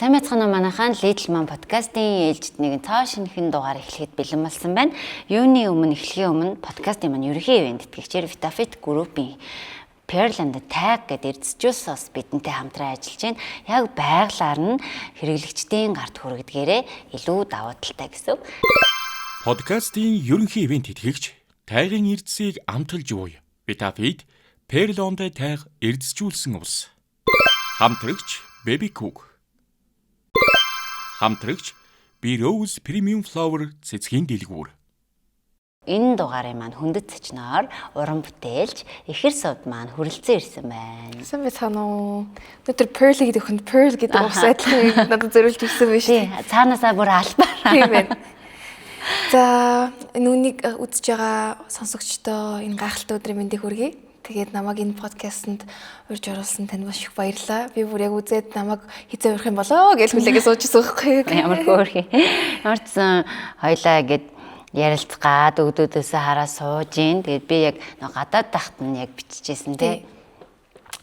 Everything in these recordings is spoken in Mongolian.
Сайн байцгаана уу, манайхан. Little Mom подкастын ээлжид нэгэн цоо шинэхэн дугаар эхлэхэд бэлэн болсон байна. Юуны өмнө, эхлэхийн өмнө подкастын маань ерөнхий ивээн тэтгэгчээр Vitafit Group-ийн Pearland Tag гэдэг эрдэсжүүлс ус бидэнтэй хамтран ажиллаж байна. Яг байглаар нь хэрэглэгчдийн гарт хүргэдгээрээ илүү давуу талтай гэсэн. Подкастын ерөнхий ивээн тэтгэгч тайгын эрдэсийг амталж ууя. Vitafit Pearland Tag эрдэсжүүлсэн ус. Хамтрагч Baby Cook. Хамтрагч B Rose Premium Flower цэцгийн дэлгүүр. Энэ дугаарын маань хүндэт зочноор уран бүтээлч Ихэр сувд маань хүрэлцэн ирсэн байна. Сайн байцгаана уу? Өнөөдөр Pearl гэдэг хүнд Pearl гэдэг ус адилхан надад зориулж ирсэн байж тий. Цаанаасаа бүр албаар. Тийм байна. За, энэ үнийг үзэж байгаа сонсогчдоо энэ гайхалтай өдрийн мэндийг хүргэе. Тэгээд намайг энэ подкастэнд урьж оруулсан танд маш их баярлалаа. Би бүр яг үзээд намайг хизээ урих юм болоо гэж хүлээгээ сууж ирсэн байхгүй юу? Ямар хөөрхий. Ямар ч сан хоёлаа гэд ярилцгаад өгдөөдөөсөө хараа сууж ийн. Тэгээд би яг гадаад тахт нь яг биччихсэн тий.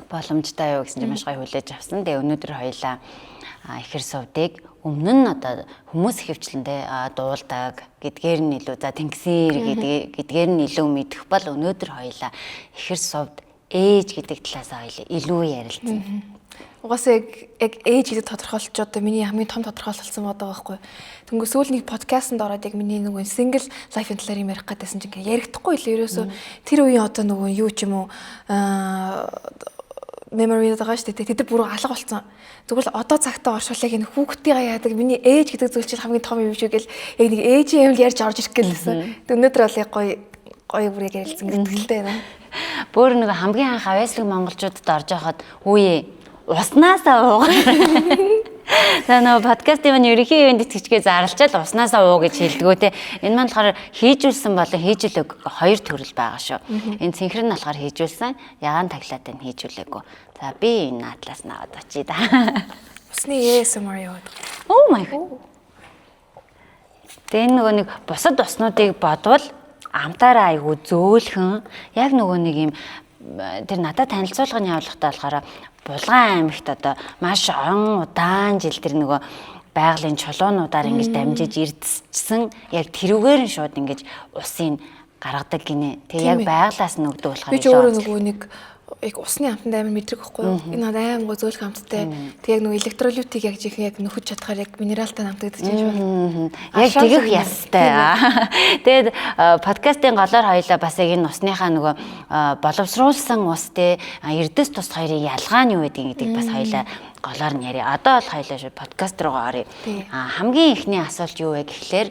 Боломжтой юу гэсэн чинь маш гоё хүлээж авсан. Тэгээд өнөөдөр хоёлаа Ихэр сувдыг өмнө нь одоо хүмүүс ихэвчлэн тий дуулдаг гэдгээр нь илүү, за тэнгисээр гэдгээр нь илүү мэдэх бол өнөөдөр хоёлаа Ихэр сувд ээж гэдэг талаас хоёлаа илүү ярилцсан. Угаасаа яг ээж гэдэг тодорхойлолт ч одоо миний хамгийн том тодорхойлолт болсон байгаа байхгүй. Тэнгүү сүүл нэг подкастэнд ороод яг миний нөгөө single life-ын талаар юм ярих гэдээсэн чинь ингээ ярихдаггүй л ерөөсөө тэр үеийн одоо нөгөө юу ч юм уу memory байгаа шүү дээ. Тэд нар бүр алга болсон. Тэгвэл одоо цагтаа оршуулъя энэ хүүхдийнхаа яадаг миний ээж гэдэг зүйл чинь хамгийн том юм шиг гэл яг нэг ээжийн юм л ярьж орж ирэх гэлсэн. Тэг өнөөдөр бол яг гоё гоё бүр яг ярилцсан итгэлтэй байна. Бүр нэг хамгийн анх авьяаслаг монголчуудад орж байхад хүүе уснаасаа уугаа. За, нөгөө подкастын маань ерөнхий ивээн тэтгэгчгээ зарлчаал уснаасаа уу гэж хэлдгүү те. Энэ маань болохоор хийжүүлсэн болон хийжүүлэг хоёр төрөл байгаа шүү. Энэ цэнхэр нь болохоор хийжүүлсэн, ягаан таглаатай нь хийжүүлээгүй. За, би энэ атлаас нь аваад очие да. Усны ASMR яваад. Oh my God. Тэгээ энэ нөгөө нэг бусад уснуудыг бодвол амтаараа айгу зөөлхөн, яг нөгөө нэг юм тэр надад танилцуулгын явуулгатай болохоор Булган аймагт одоо маш он удаан жил тэр нөгөө байгалийн чулуунуудаар ингэж дамжиж эрдэсчсэн, яг тэрүүгээр нь шууд ингэж усыг гаргадаг гинэ. Тэгээ яг байглаас нь өгдөг болохоор Би ч өөрөө нөгөө нэг яг усны амтанд амар мэдрэг байхгүй юу? Энэ надад амар гоо зөөлхөн амттай. Тэг яг нөгөө электролитыг яг жинхэнэ яг нөхөж чадхаар яг минералтай амтагдаж байна. Яг тэгэх ястай. Тэгээд подкастын голоор хоёлаа бас яг энэ усныхаа нөгөө боловсруулсан ус те, эрдэс тус хоёрын ялгаа нь юу гэдгийг бас хоёлаа голоор нь ярья. Одоо бол хоёлаа шүү подкаст руугаа оръё. Хамгийн эхний асуулт юу вэ гэхлээр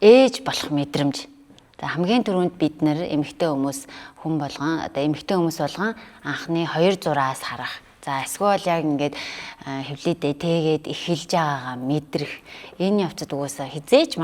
ээж болох мэдрэмж. За, хамгийн түрүүнд бид нар эмэгтэй хүмүүс хүн болгон, одоо эмэгтэй хүмүүс болгон анхны 2 зураас харах. За, эсвэл яг ингээд хөвлөдөө тээгээд эхэлж байгаагаа мэдрэх. Энэ явцад угаасаа хизээж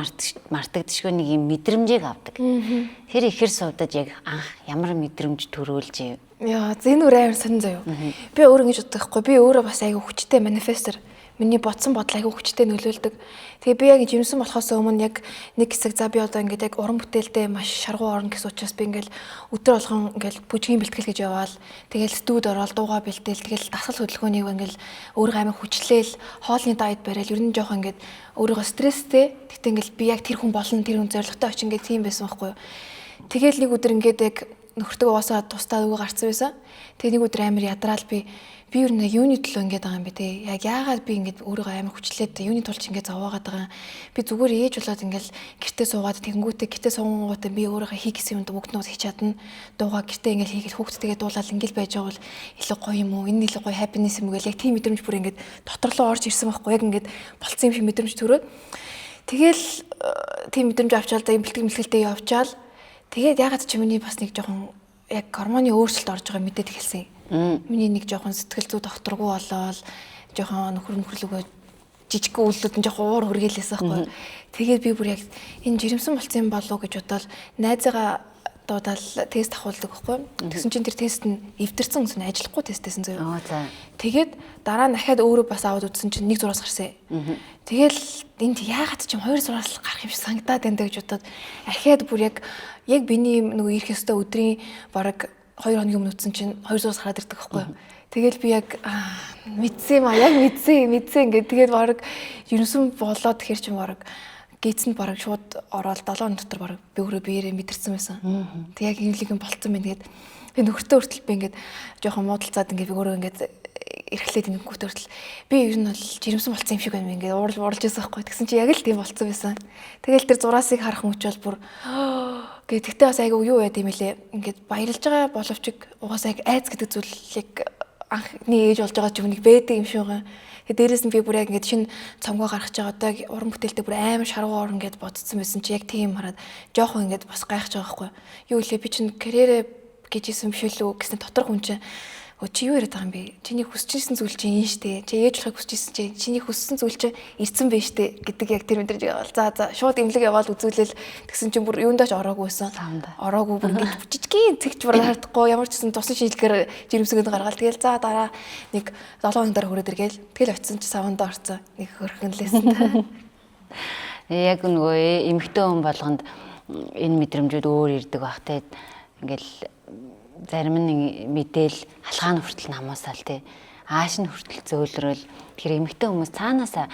мартагдшгүй нэг юм мэдрэмжийг авдаг. Тэр ихэр сувдад яг анх ямар мэдрэмж төрүүлж? Яа, зэн үр амар сонин заяа. Би өөрөө ингэж боддог хгүй. Би өөрөө бас айгүй хүчтэй manifester, миний бодсон бодол айгүй хүчтэй нөлөөлдөг. Тэгээ би яг жимсэн болохоос өмнө яг нэг хэсэг, за, би одоо ингээд яг уран бүтээлдээ маш шаргуу орно гэсэн учраас би ингээд өдөр болгон ингээд бүжгийн бэлтгэл гэж яваал. Тэгэл студ ороод дуугаа бэлдээл, тэгэл дасгал хөдөлгөөнийг ингээд өөрөө амар хүчлээл, хоолны diet барайл, ер нь жоохон ингээд өөрийгөө стресстэй. Гэтэ ингээд би яг тэр хүн болно, тэр хүн зоригтой очих ингээд тийм байсан байхгүй юу. Тэгэл нэг өдөр ингээд яг нөхөртөө угаасаа тусдаа өгөө гарцсан байсан. Тэгээ нэг өдөр амар ядраал би ер нь юуны төлөө ингэж байгаа юм бэ те? Яг яагаад би ингэж өөрийгөө амар хүчлээд юуны тулд ингэж зовоогоод байгаа юм? Би зүгээр ээж болоод ингээл гэртээ суугаад, тэгэнгүүтээ гэртээ суунгуудаа би өөрийгөө хий гэсэн юмд бүгд нь хийж чадна. Дуугаа гэртээ ингээл хийгээл, хүүхдтэйгээ дуулаад ингээл байж байгаа бол илүү гоё юм уу? Энэ илүү гоё happiness юм уу гэл яг тийм мэдрэмж бүр ингэж дотор руу орж ирсэн байхгүй, яг ингэж болцсон юм шиг мэдрэмж төрөөд, тэгэл тийм мэдрэмж авчаал да, юм бэлтгэл мэлтгэлтэй явчаал, тэгээд ягаад ч миний бас нэг жоохон яг гормоны өөрчлөлт орж байгаа мэдээд эхэлсэн. Миний нэг жоохон сэтгэл зүй докторгүй болоод жоохон нөхөр нөхөрлөгөө жижиг үйлдэлүүд нь жоохон уур хүргээлээсэн байхгүй. Тэгээд би бүр яг энэ жирэмсэн болсон юм болов уу гэж бодоод найзыгаа дуудаал тест авахулдаг байхгүй. Тэгсэн чинь тэр тест нь эвдэрсэн гэсэн, ажиллахгүй тестээсэн зөө. Тэгээд дараа нь дахиад өөрөө бас аваад үзсэн чинь 1 зураас гарсан. Тэгэл энд яагаад ч юм 2 зураас гарах юм шиг санагдаад байна гэж бодоод ахиад бүр яг биний нөгөө ирэх ёстой өдрийн бараг 2 хоногийн өмнө утсан чинь 2 зураас гараад ирдэг байхгүй юу. Тэгэл би яг мэдсэн юм а, яг мэдсэн ингээд тэгээд бараг жирэмсэн болоод тэгэхээр чинь бараг гидсэнд бараг шууд ороод 7 хоног дотор бараг би өөрөө биеэрээ мэдэрсэн байсан. Тэг яг юм л юм болцсон байна тэгээд би нөхөртөө хүртэл би ингээд жоохон муудалцаад ингээд би өөрөө ингээд эрхлээд ингэнгүүт хүртэл би ер нь бол жирэмсэн болцсон юм шиг байна ингээд уурлж байсан байхгүй. Тэгсэн чи яг л тийм болцсон байсан. Тэгэл тэр зураасыг харах мөч бол бүр гэ тэгтээ бас айгүй юу байд юм лээ. Ингээд баярлж байгаа боловч угаасаа яг айц гэдэг зүйлийг анхны ээж болж байгаа ч юм нэг байдаг юм шиг байгаа. Тэгээ дээрэс нь би бүр яг ингээд шинэ цомгоо гаргаж байгаа одоо уран бүтээлтэй бүр амар шаргуу орно гэд бодсон байсан чи яг тийм хараад жоохон ингээд бас гайхаж байгаа байхгүй. Юу лээ би чинь карьерээ гэж исэн биш үү гэсэн дотор хүн чинь чи юу яриад байгаа юм бэ? Чиний хүсэж исэн зүйл чинь энэ штэ. Чи ээж болохыг хүсэж исэн чинь чиний хүссэн зүйл чинь ирсэн байх штэ гэдэг яг тэр мэдрэж яваал. За шууд имлэг яваал үзүүлэл тэгсэн чинь бүр юундаа ч ороогүй байсан. Ороогүй бүр ингэж жижигхэн цэгч бүр харагдахгүй ямар ч гэсэн тусан шинжилгээр жирэмсэгэнд гаргаал. Тэгэл за дараа нэг 7 хоног дараа хүрээд иргээл. Тэгэл очисон чи савандаа орцсон. Нэг хөрхөн лээсэн. Яг нөгөө эмэгтэй хүн болгонд энэ мэдрэмжүүд өөр ирдэг бах те. Ингээл зарим нь мэдээл халхаан хүртэл намуусаал те ааш нь хүртэл зөөлрөөл. Тэгэхээр эмэгтэй хүмүүс цаанаасаа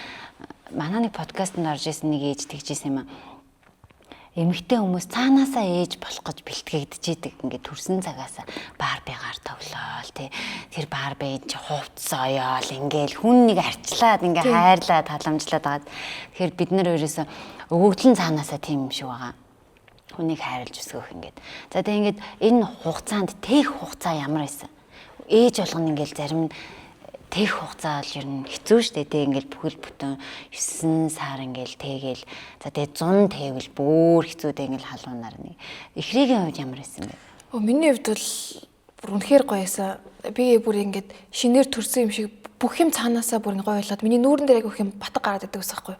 манай нэг подкастэнд орж исэн нэг ээж тэгжсэн юм аа. Эмэгтэй хүмүүс цаанаасаа ээж болох гэж бэлтгэгдэж идэг. Ингээд төрсэн цагаасаа Барбигаар тоглоол те. Тэр Барби чи хувцс оёол ингээл хүн нэг арчлаад ингээ хайрлаад халамжлаад байгаа. Тэгэхээр бид нар ерөөсө өгөгдөл нь цаанаасаа тийм юм шиг байгаа. Хүнийг хайрлаж өсгөх ингээд. За тэгээ ингээд энэ хугацаанд тех хугацаа ямар байсан? Ээж болгоно ингээл зарим нь тех хугацаа л ер нь хэцүү шттэ те ингээл бүхэл бүтэн 9 сар ингээл тэгээл за тэгээ 100 тэвэл бүр хэцүү те ингээл халуунаар нэг. Эхрийн хувьд ямар байсан бэ? Миний хувьд бол бүр үнэхээр гоё байсан. Би бүр ингээд шинээр төрсэн юм шиг бүх юм цаанаасаа бүр гоё болоод миний нүүрэн дээр айгүйх юм батг гараад идэг байсан байхгүй.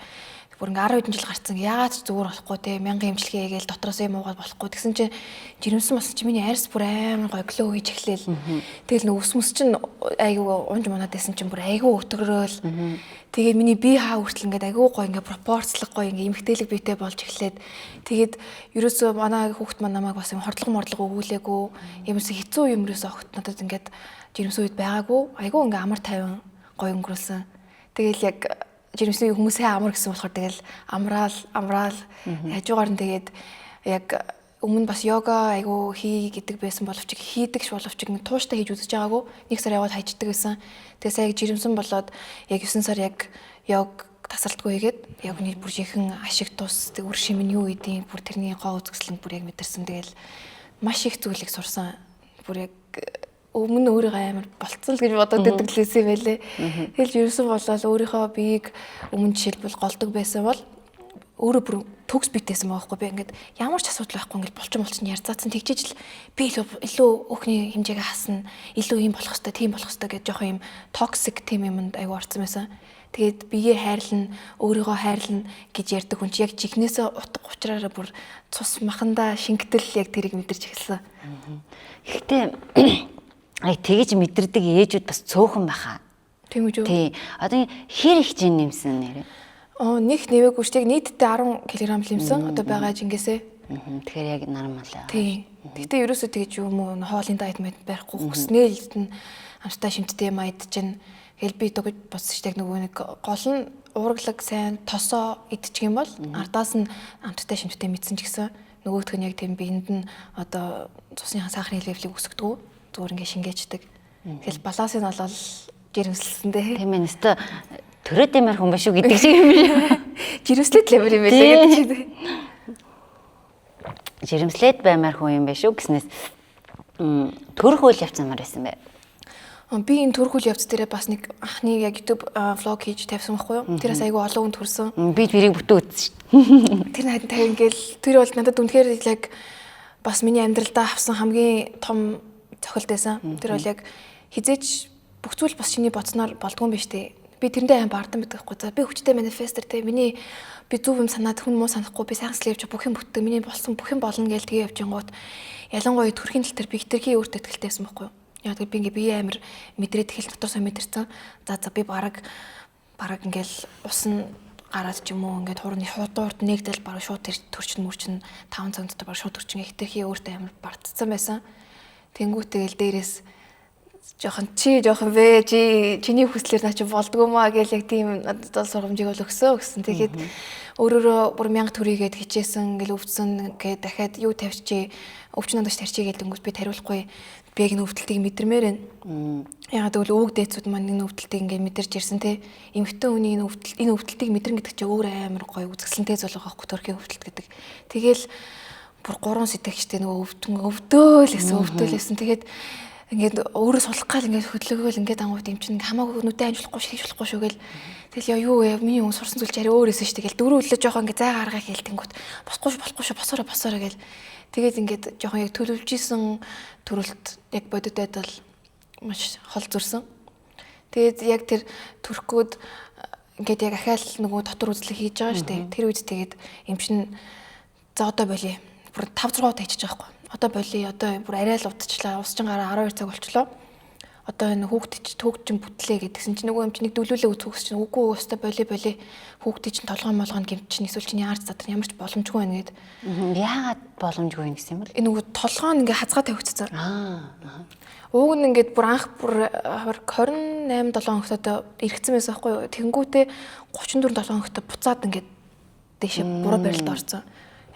Бүр ингээ 10 хэдэн жил гарцсан. Яагаад ч зүгээр болохгүй те. Мянган имчилгээ хийгээл дотроос юм уугаад болохгүй. Тэгсэн чинь жирэмсэн болсон чи миний арьс бүр амар гоё глоу хийж эхлээл. Тэгэл нөө ус мөс чинь айгүй унж мунаад байсан чинь бүр айгүй өтгөрөөл. Тэгээд миний бие хаа хүртэл ингээд айгүй гоё ингээ пропорцлог гоё ингээ эмгтээлэг биетэй болж эхлээд тэгээд ерөөсөө манай хүүхд маань намайг бас юм хордлого мордлого өгүүлээгүй. Юмс хэцүү юм ерөөсөө огт надад ингээд жирэмсэн үед байгаагүй. Айгүй ингээ амар тайван гоё өнгөрүүлсэн. Тэгэл яг жирэмсэн хүмүүсээ амар гэсэн болохоор тэгэл амраал хажуугаар нь тэгээд яг өмнө бас йога айгу хий гэдэг байсан боловч хийдэгш боловч нэг тууштай хийж үзэж байгаагүй. Нэг сар яваад хайждаг байсан. Тэгээ сая жирэмсэн болоод яг 9 сар яг йог тасралтгүй хийгээд яг нэг бүр жинхэнэ ашиг тус тэг үр шим нь юу гэдгийг бүр тэрний гоо үзэсгэлэнг бүр яг мэдэрсэн. Тэгэл маш их зүйлийг сурсан. Бүр яг өмнө өөрийгөө амар болцсон л гэж бодоод байдаг л байсан юм байлээ. Тэгэл ерөөсөн болоод өөрийнхөө биеийг өмнө жишээлбэл голдог байсан бол өөрөө бүр төгс биетэйсэн байгаа байхгүй. Би ингээд ямар ч асуудал байхгүй ингээд болчин ярьцаацсан тэгжиж л би илүү өхний хэмжээгээ хасна, илүү юм болох хэвээр, тийм болох хэвээр гэж жоохон юм токсик тийм юмд аягүй орсон байсан. Тэгээд биеэ хайрлна, өөрийгөө хайрлна гэж ярьдаг хүн чи яг жигнэсээ утга учраараа бүр цус махандаа шингэтэл яг тэрийг мэдэрч эхэлсэн. Гэхдээ ай тэгэж мэдэрдэг ээжүүд бас цөөхөн баха. Тийм үү? Тий. Одоо хэр их жин нэмсэн нэрээ? Нэг нэмээгүй шүү. Яг нийтдээ 10 кг нэмсэн. Одоо байгаа жингээсээ. Тэгэхээр яг нормал аа. Тий. Гэтэ ерөөсөө тэгэж юм уу хоолын дайет мэд барихгүй хүснээ л нь амттай шимттэй юм айд чинь. Тэгэл би дөгж бодсон шүү. Яг нөгөө нэг гол нь уурглаг сайн тосоо идчих юм бол ардаас нь амттай шимттэй мэдсэн ч гэсэн нөгөөх нь яг тийм биенд нь одоо цусны сахарын левелийг өсгдөг. Зүгээр ингээ шингээчдэг. Тэгэл балансыг нь олоод жирэмслсэн дээ. Тийм ээ, өстө төрөөд ямар хүн биш үү гэдэг шиг юм шиг. Жирэмслээд л ямар юм байлаа гэдэг шиг. Жирэмслээд баймар хүн юм биш үү гэснээс төрөх үйл явц ямар байсан бэ? Би энэ төрөх үйл явц дээрээ бас нэг анхны яг YouTube влог хийж тавьсан байхгүй юу? Тэрээс айгүй олон хүн төрсөн. Би тэрийг бүтэн үзсэн шүү дээ. Тэр найдан тавь ингээл тэр бол надад үнэхээр яг бас миний амьдралдаа авсан хамгийн том цохилт байсан. Тэр бол яг хизээч бүх зүйл бас чиний бодсноор болдгоо юм биш үү? Би тэрэндээ аим баардан байдаг хгүй. За би хүчтэй манифестор те. Миний би зөв юм санаад хүн муу санахгүй би сайхан сэтгэл явж бүх юм бүтдэг. Миний болсон бүх юм болно гэж тэгээ явж гингууд ялангуяа төрхийн тал дээр би хитрхи өөртөө итгэлтэй байсан байхгүй юу? Яг би ингээ бие амир мэдрээд эхэл дотор сайн мэдэрсэн. За би бараг ингээл ус нь гараад ч юм уу ингээд хурны хуудуурд нэгдэл бараг шууд төрчин мөрчин 5 цаг дотор бараг шууд төрчин хитрхи өөртөө амир бардцсан байсан. Тэнгүүт тэгэл дээрээс Жохон чи жохон вэ чи чиний хүслээр наа чи болдгоо маа гэл яг тийм надад сургамжийг бол өгсөн гэсэн. Тэгээд өөрөөрөө бүр 1000 төгрөгээд хичээсэн гэл өвдсөн гэ дахиад юу тавьчих өвчин надад тарчий гэл дөнгөж би тариулахгүй. Би яг энэ өвдөлтийг мэдэрмээр байна. Ягаад гэвэл өвөг дээдсүүд маань энэ өвдөлтийг ингээд мэдэрч ирсэн те. Эмэгтэй хүний энэ өвдөлт энэ өвдөлтийг мэдэрнэ гэдэг чинь өөр амар гоё үзэсгэлэнтэй зүйл байгаа байхгүй төрхийн өвдөлт гэдэг. Тэгэл бүр гурван сэтгэгчтэй нөгөө өвдөн өвдөөл гэсэн өвдөөл гэсэн. Тэгээд ингээд өөрөө сулах гал ингээд хөдлөгөөл ингээд ангууд юм чинь хамаагүй нүдэ амжуулахгүй хийж болохгүй шүү гэл. Тэгэл яа юу вэ миний хүн сурсан зүйл чи арай өөр эсэн шүү дээ гэл дөрөв үлээ жоохон ингээд зай гаргаа хэлтэнгүүт босхгүй шүү болохгүй шүү босоорой босоорой гэл. Тэгээд ингээд жоохон яг төлөвлөж исэн төрөлт яг бодит байдал маш хол зөрсөн. Тэгээд яг тэр төрхгүүд ингээд яг ахаал нөгөө дотор үзлэг хийж байгаа шүү дээ. Тэр үед тэгээд юм чин за одоо болиё. Бүр 5 6 удаа хийчих байгаа байхгүй. Одоо болиё. Одоо бүр арай л удчихлаа. Ус чин гараа 12 цаг болчлоо. Одоо энэ хүүхд чинь бүтлээ гэдгсэн чинь нөгөө юм чинь нэг дөлөөлөө үзэх чинь үгүй өстө болиё болиё. Хүүхдийн чинь толгой молгоно гэмт чинь эсвэл чинь яарч задар ямар ч боломжгүй байна гэд. Яагаад боломжгүй юм гэсэн юм бол? Энэ нөгөө толгой нь ингээ хазгаа тавигдсан. Ууг нь ингээд бүр анх бүр 28 7 хоногтоо эргэцсэн байсан байхгүй юу? Тэнгүүтээ 34 7 хоногтоо буцаад ингээд дээшээ буруу барилд орсон.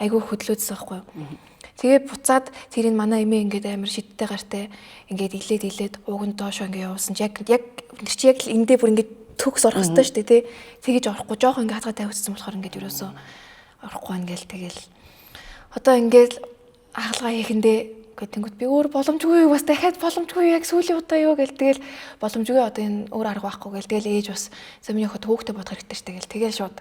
Айгүй хөдлөөдсөн байхгүй юу? Тэгээд буцаад тэрийг манай эмээ ингээд амар шидтэй гартай ингээд илээд илээд ууг нь доошоо ингээд явуулсан чи яг яг тэр чи яг л эндээ бүр ингээд төгс орох ёстой шүү дээ тий. Тэгэж орохгүй жоохон ингээд хазгаа тавигдсан болохоор ингээд ерөөсөө орохгүй байна гээл тэгэл одоо ингээд хагалгаа хийхэндээ гэтэнгүүт би өөр боломжгүй бас дахиад боломжгүй яг сүүлийн удаа юу гэл тэгэл боломжгүй одоо энэ өөр арга байхгүй гэл тэгэл ээж бас за миний хот хөөхтэй бодох хэрэгтэй штэ гэл тэгэл шууд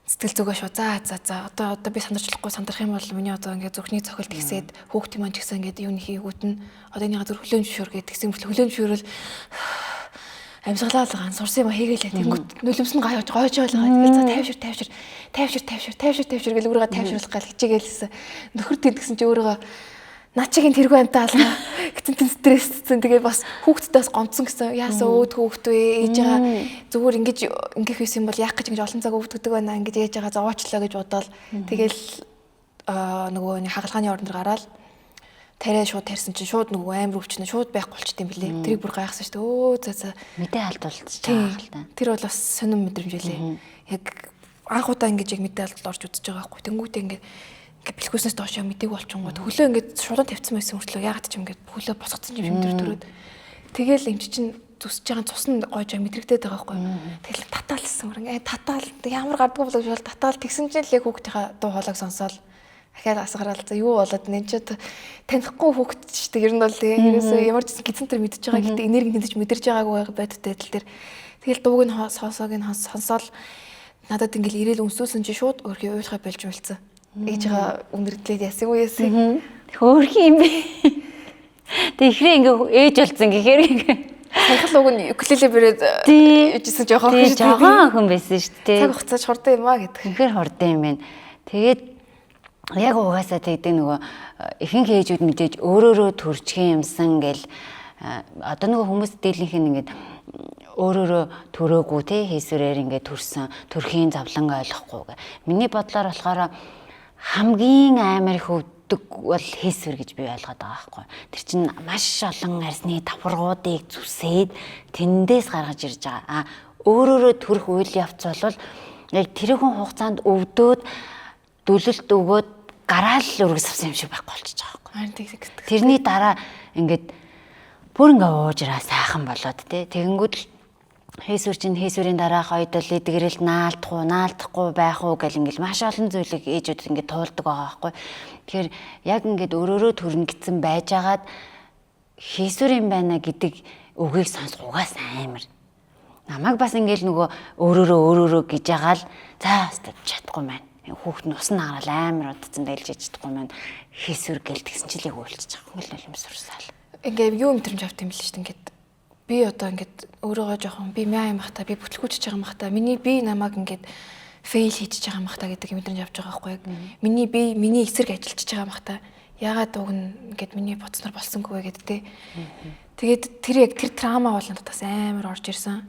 сэтгэл зүгээ шууд за за за одоо одоо би сандарч болохгүй сандрах юм бол миний одоо ингээд зүрхний цохилт ихсээд хөөхт маань ч гэсэн ингээд юу хийгүүт нь одоо энийга зүр хүлээн зөвшөөр гэдэг юм хүлээн зөвшөөрөл амьсгалаа л ган сурсан юм хийгээлээ тэнгүүт нулимс нь гайж гойж байгаа. Тэгэл за тайвшир тайвшир тайвшир тайвшир тайвшир тайвшир гэл өөрийгөө тайвшруулах гал хичээгэлсэн. Нөхөр тэнтгсэн чи өөрийгөө над чигийн тэргүй амтаа алгаа гэтэн тэн стрессцэн тэгээ бас хүүхддээс гомдсон гэсэн яасан өөд хүүхд вэ ээж байгаа зүгээр ингэж ингэх байсан юм бол яах гэж ингэж олон цаг өвдөгдөг байна ингэж ээж байгаа зовоочлоо гэж бодоол тэгэл нөгөө нэг хагалгааны орон дээр гараал тариа шууд тарьсан чинь шууд нөгөө амар өвчнө шууд байхгүй болчт юм билээ. Тэрийг бүр гайхсан шүү дээ. Өө за за мэдээ алдуулчих байгаа л та. Тэр бол бас сонин мэдрэмж байлээ. Яг анх удаа ингэж яг мэдээ алдалд орж үзэж байгаа байхгүй. Тэнгүүтээ ингэж ингээд бэлхүүснээс доош яг мдэггүй болчингууд хөлөө ингээд шулуун тавьсан байсан мөртлөө ягаад ч юм ингээд хөлөө босгоцсон юм шиг мэдэр төрөөд тэгэл эмч чинь зүсэж байгаа цус нь гойж мэдрэгдээд байгаа байхгүй. Тэгэл татаалсан бүр ингээд татаал ямар гардгүй болов гэж татаал тэгсэн чинь л яг хүүхдийнхаа дуу хоолойг сонсоол ахиад асгараал за юу болоод нэ чи танихгүй хүүхд ч гэдэг ер нь бол тэгээ ерөөсөө ямар ч гизэн төр мэдж байгаа гэдэг энерги тэнцэж мэдэрч байгаагүй бодит байдал дээр тэгэл дууг нь сонсоог нь сонсоол надад ингээл ирээл өмсүүлсэн чи шууд өөрхий уйлахаа болж мэлцэн. Ээжигээ үнэрдлээд яасан уу яасан. Хөөрхөн юм бэ. Тэг ихрээ ингээ ээж болсон гэхээр саяхан уг нь укулеле бэрээд ээжсэн жоохон охин жоохон охин байсан шүү дээ. Цаг хугацаач хурдан юм а гэдэг. Үнэхээр хурдан юм байна. Тэгээд яг угаасаа тэгдэг нөгөө ихэнх ээжүүд мэдээж өөрөөрөө төрчихин юмсан гэл одоо нөгөө хүмүүс дийлэнх нь ингээд өөрөөрөө төрөөгүй те хийсвэрээр ингээд төрсөн төрхийн завлан ойлгохгүй гэ. Миний бодлоор болохоор хамгийн амар их өвдөг бол хийсвэр гэж би ойлгоод байгаа байхгүй. Тэр чинь маш олон арсны давхаргуудыг зүсээд тэндээс гаргаж ирж байгаа. А өөрөөрөө төрөх үйл явц бол яг тэрхэн хугацаанд өвдөөд дүлэлт өгөөд гараал өргөс авсан юм шиг байхгүй болчихж байгаа байхгүй. Тэрний дараа ингээд бүр ингээ уужраа сайхан болоод те тэгэнгүүт л хийсвэр чинь хийсвэрийн дараах ойдол эдгэрэлт наалдах уу наалдахгүй байх уу гэл ингээл маш олон зүйлийг ээжүүд ингээд туулдаг байгаа байхгүй. Тэгэхээр яг ингээд өөрөөрөө төрнө гэсэн байжгаад хийсвэр юм байна гэдэг үгийг сонсох угаас амар. Намайг бас ингээл нөгөө өөрөөрөө өөрөөрөө гэж ягаал за чадахгүй маань. Хүүхд нь усан нагараал амар удацсан дайлж чадахгүй маань хийсвэр гэл тэгсэн чил яг уйлчих байгаа. Ингээл нулимс урсаал. Ингээ юу мэдрэмж авт юм бэл шүү дээ ингээд би одоо ингээд өөрөөгөө жоохон би мяа юм бах та би бүтлгүүчж байгаа юм бах та миний би намайг ингээд фейл хийчихэж байгаа юм бах та гэдэг мэдрэмж авч байгаа байхгүй яг миний би миний эсрэг ажиллчихж байгаа юм бах та ягаад уг нь ингээд миний бодсноор болсонгүй вэ гэдэг те. Тэгээд тэр яг тэр трама бол надад бас амар орж ирсэн.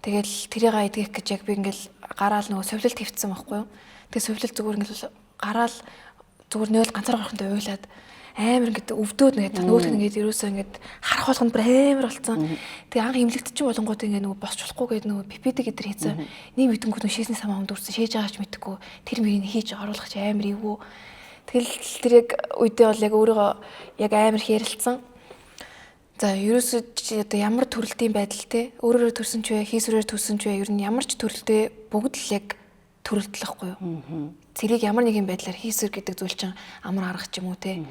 Тэгэл тэрийг эдгэх гэж яг би ингээд гараал нөгөө совлилт хөвцсөн байхгүй юу. Тэгээд совлилт зүгээр ингээд гараал зүгээр нөөл ганцаар гарахтай уйлаад Амар ингээд өвдөөд ингээд нөгөөх нь ингээд ерөөсөө ингээд харах болгонд бүр амар болцсон. Тэгээ анх имлэгт чинь болонгууд ингээд нөгөө босч болохгүй гээд нөгөө пипедэг гэдэр хийсэн. Нэг мэдэнгүүд нь шээсний самаа хүнд үрсэн шээж байгаа ч мэдэхгүй тэр мөрийг хийж оруулах чи амар эвгүй. Тэгэл тэр яг үедээ бол яг өөрийгөө яг амар их ярилцсан. За ерөөсөө чи одоо ямар төрөлтийн байдал те өөрөөрөө төрсөн ч вэ, хийсвэрээр төрсөн ч вэ, ер нь ямар ч төрөлтөө бүгд л яг төрөлтөл байхгүй юу? Цэрийг ямар нэгэн байдлаар хийсвэр гэдэг зүйл чинь амар арга ч юм уу те.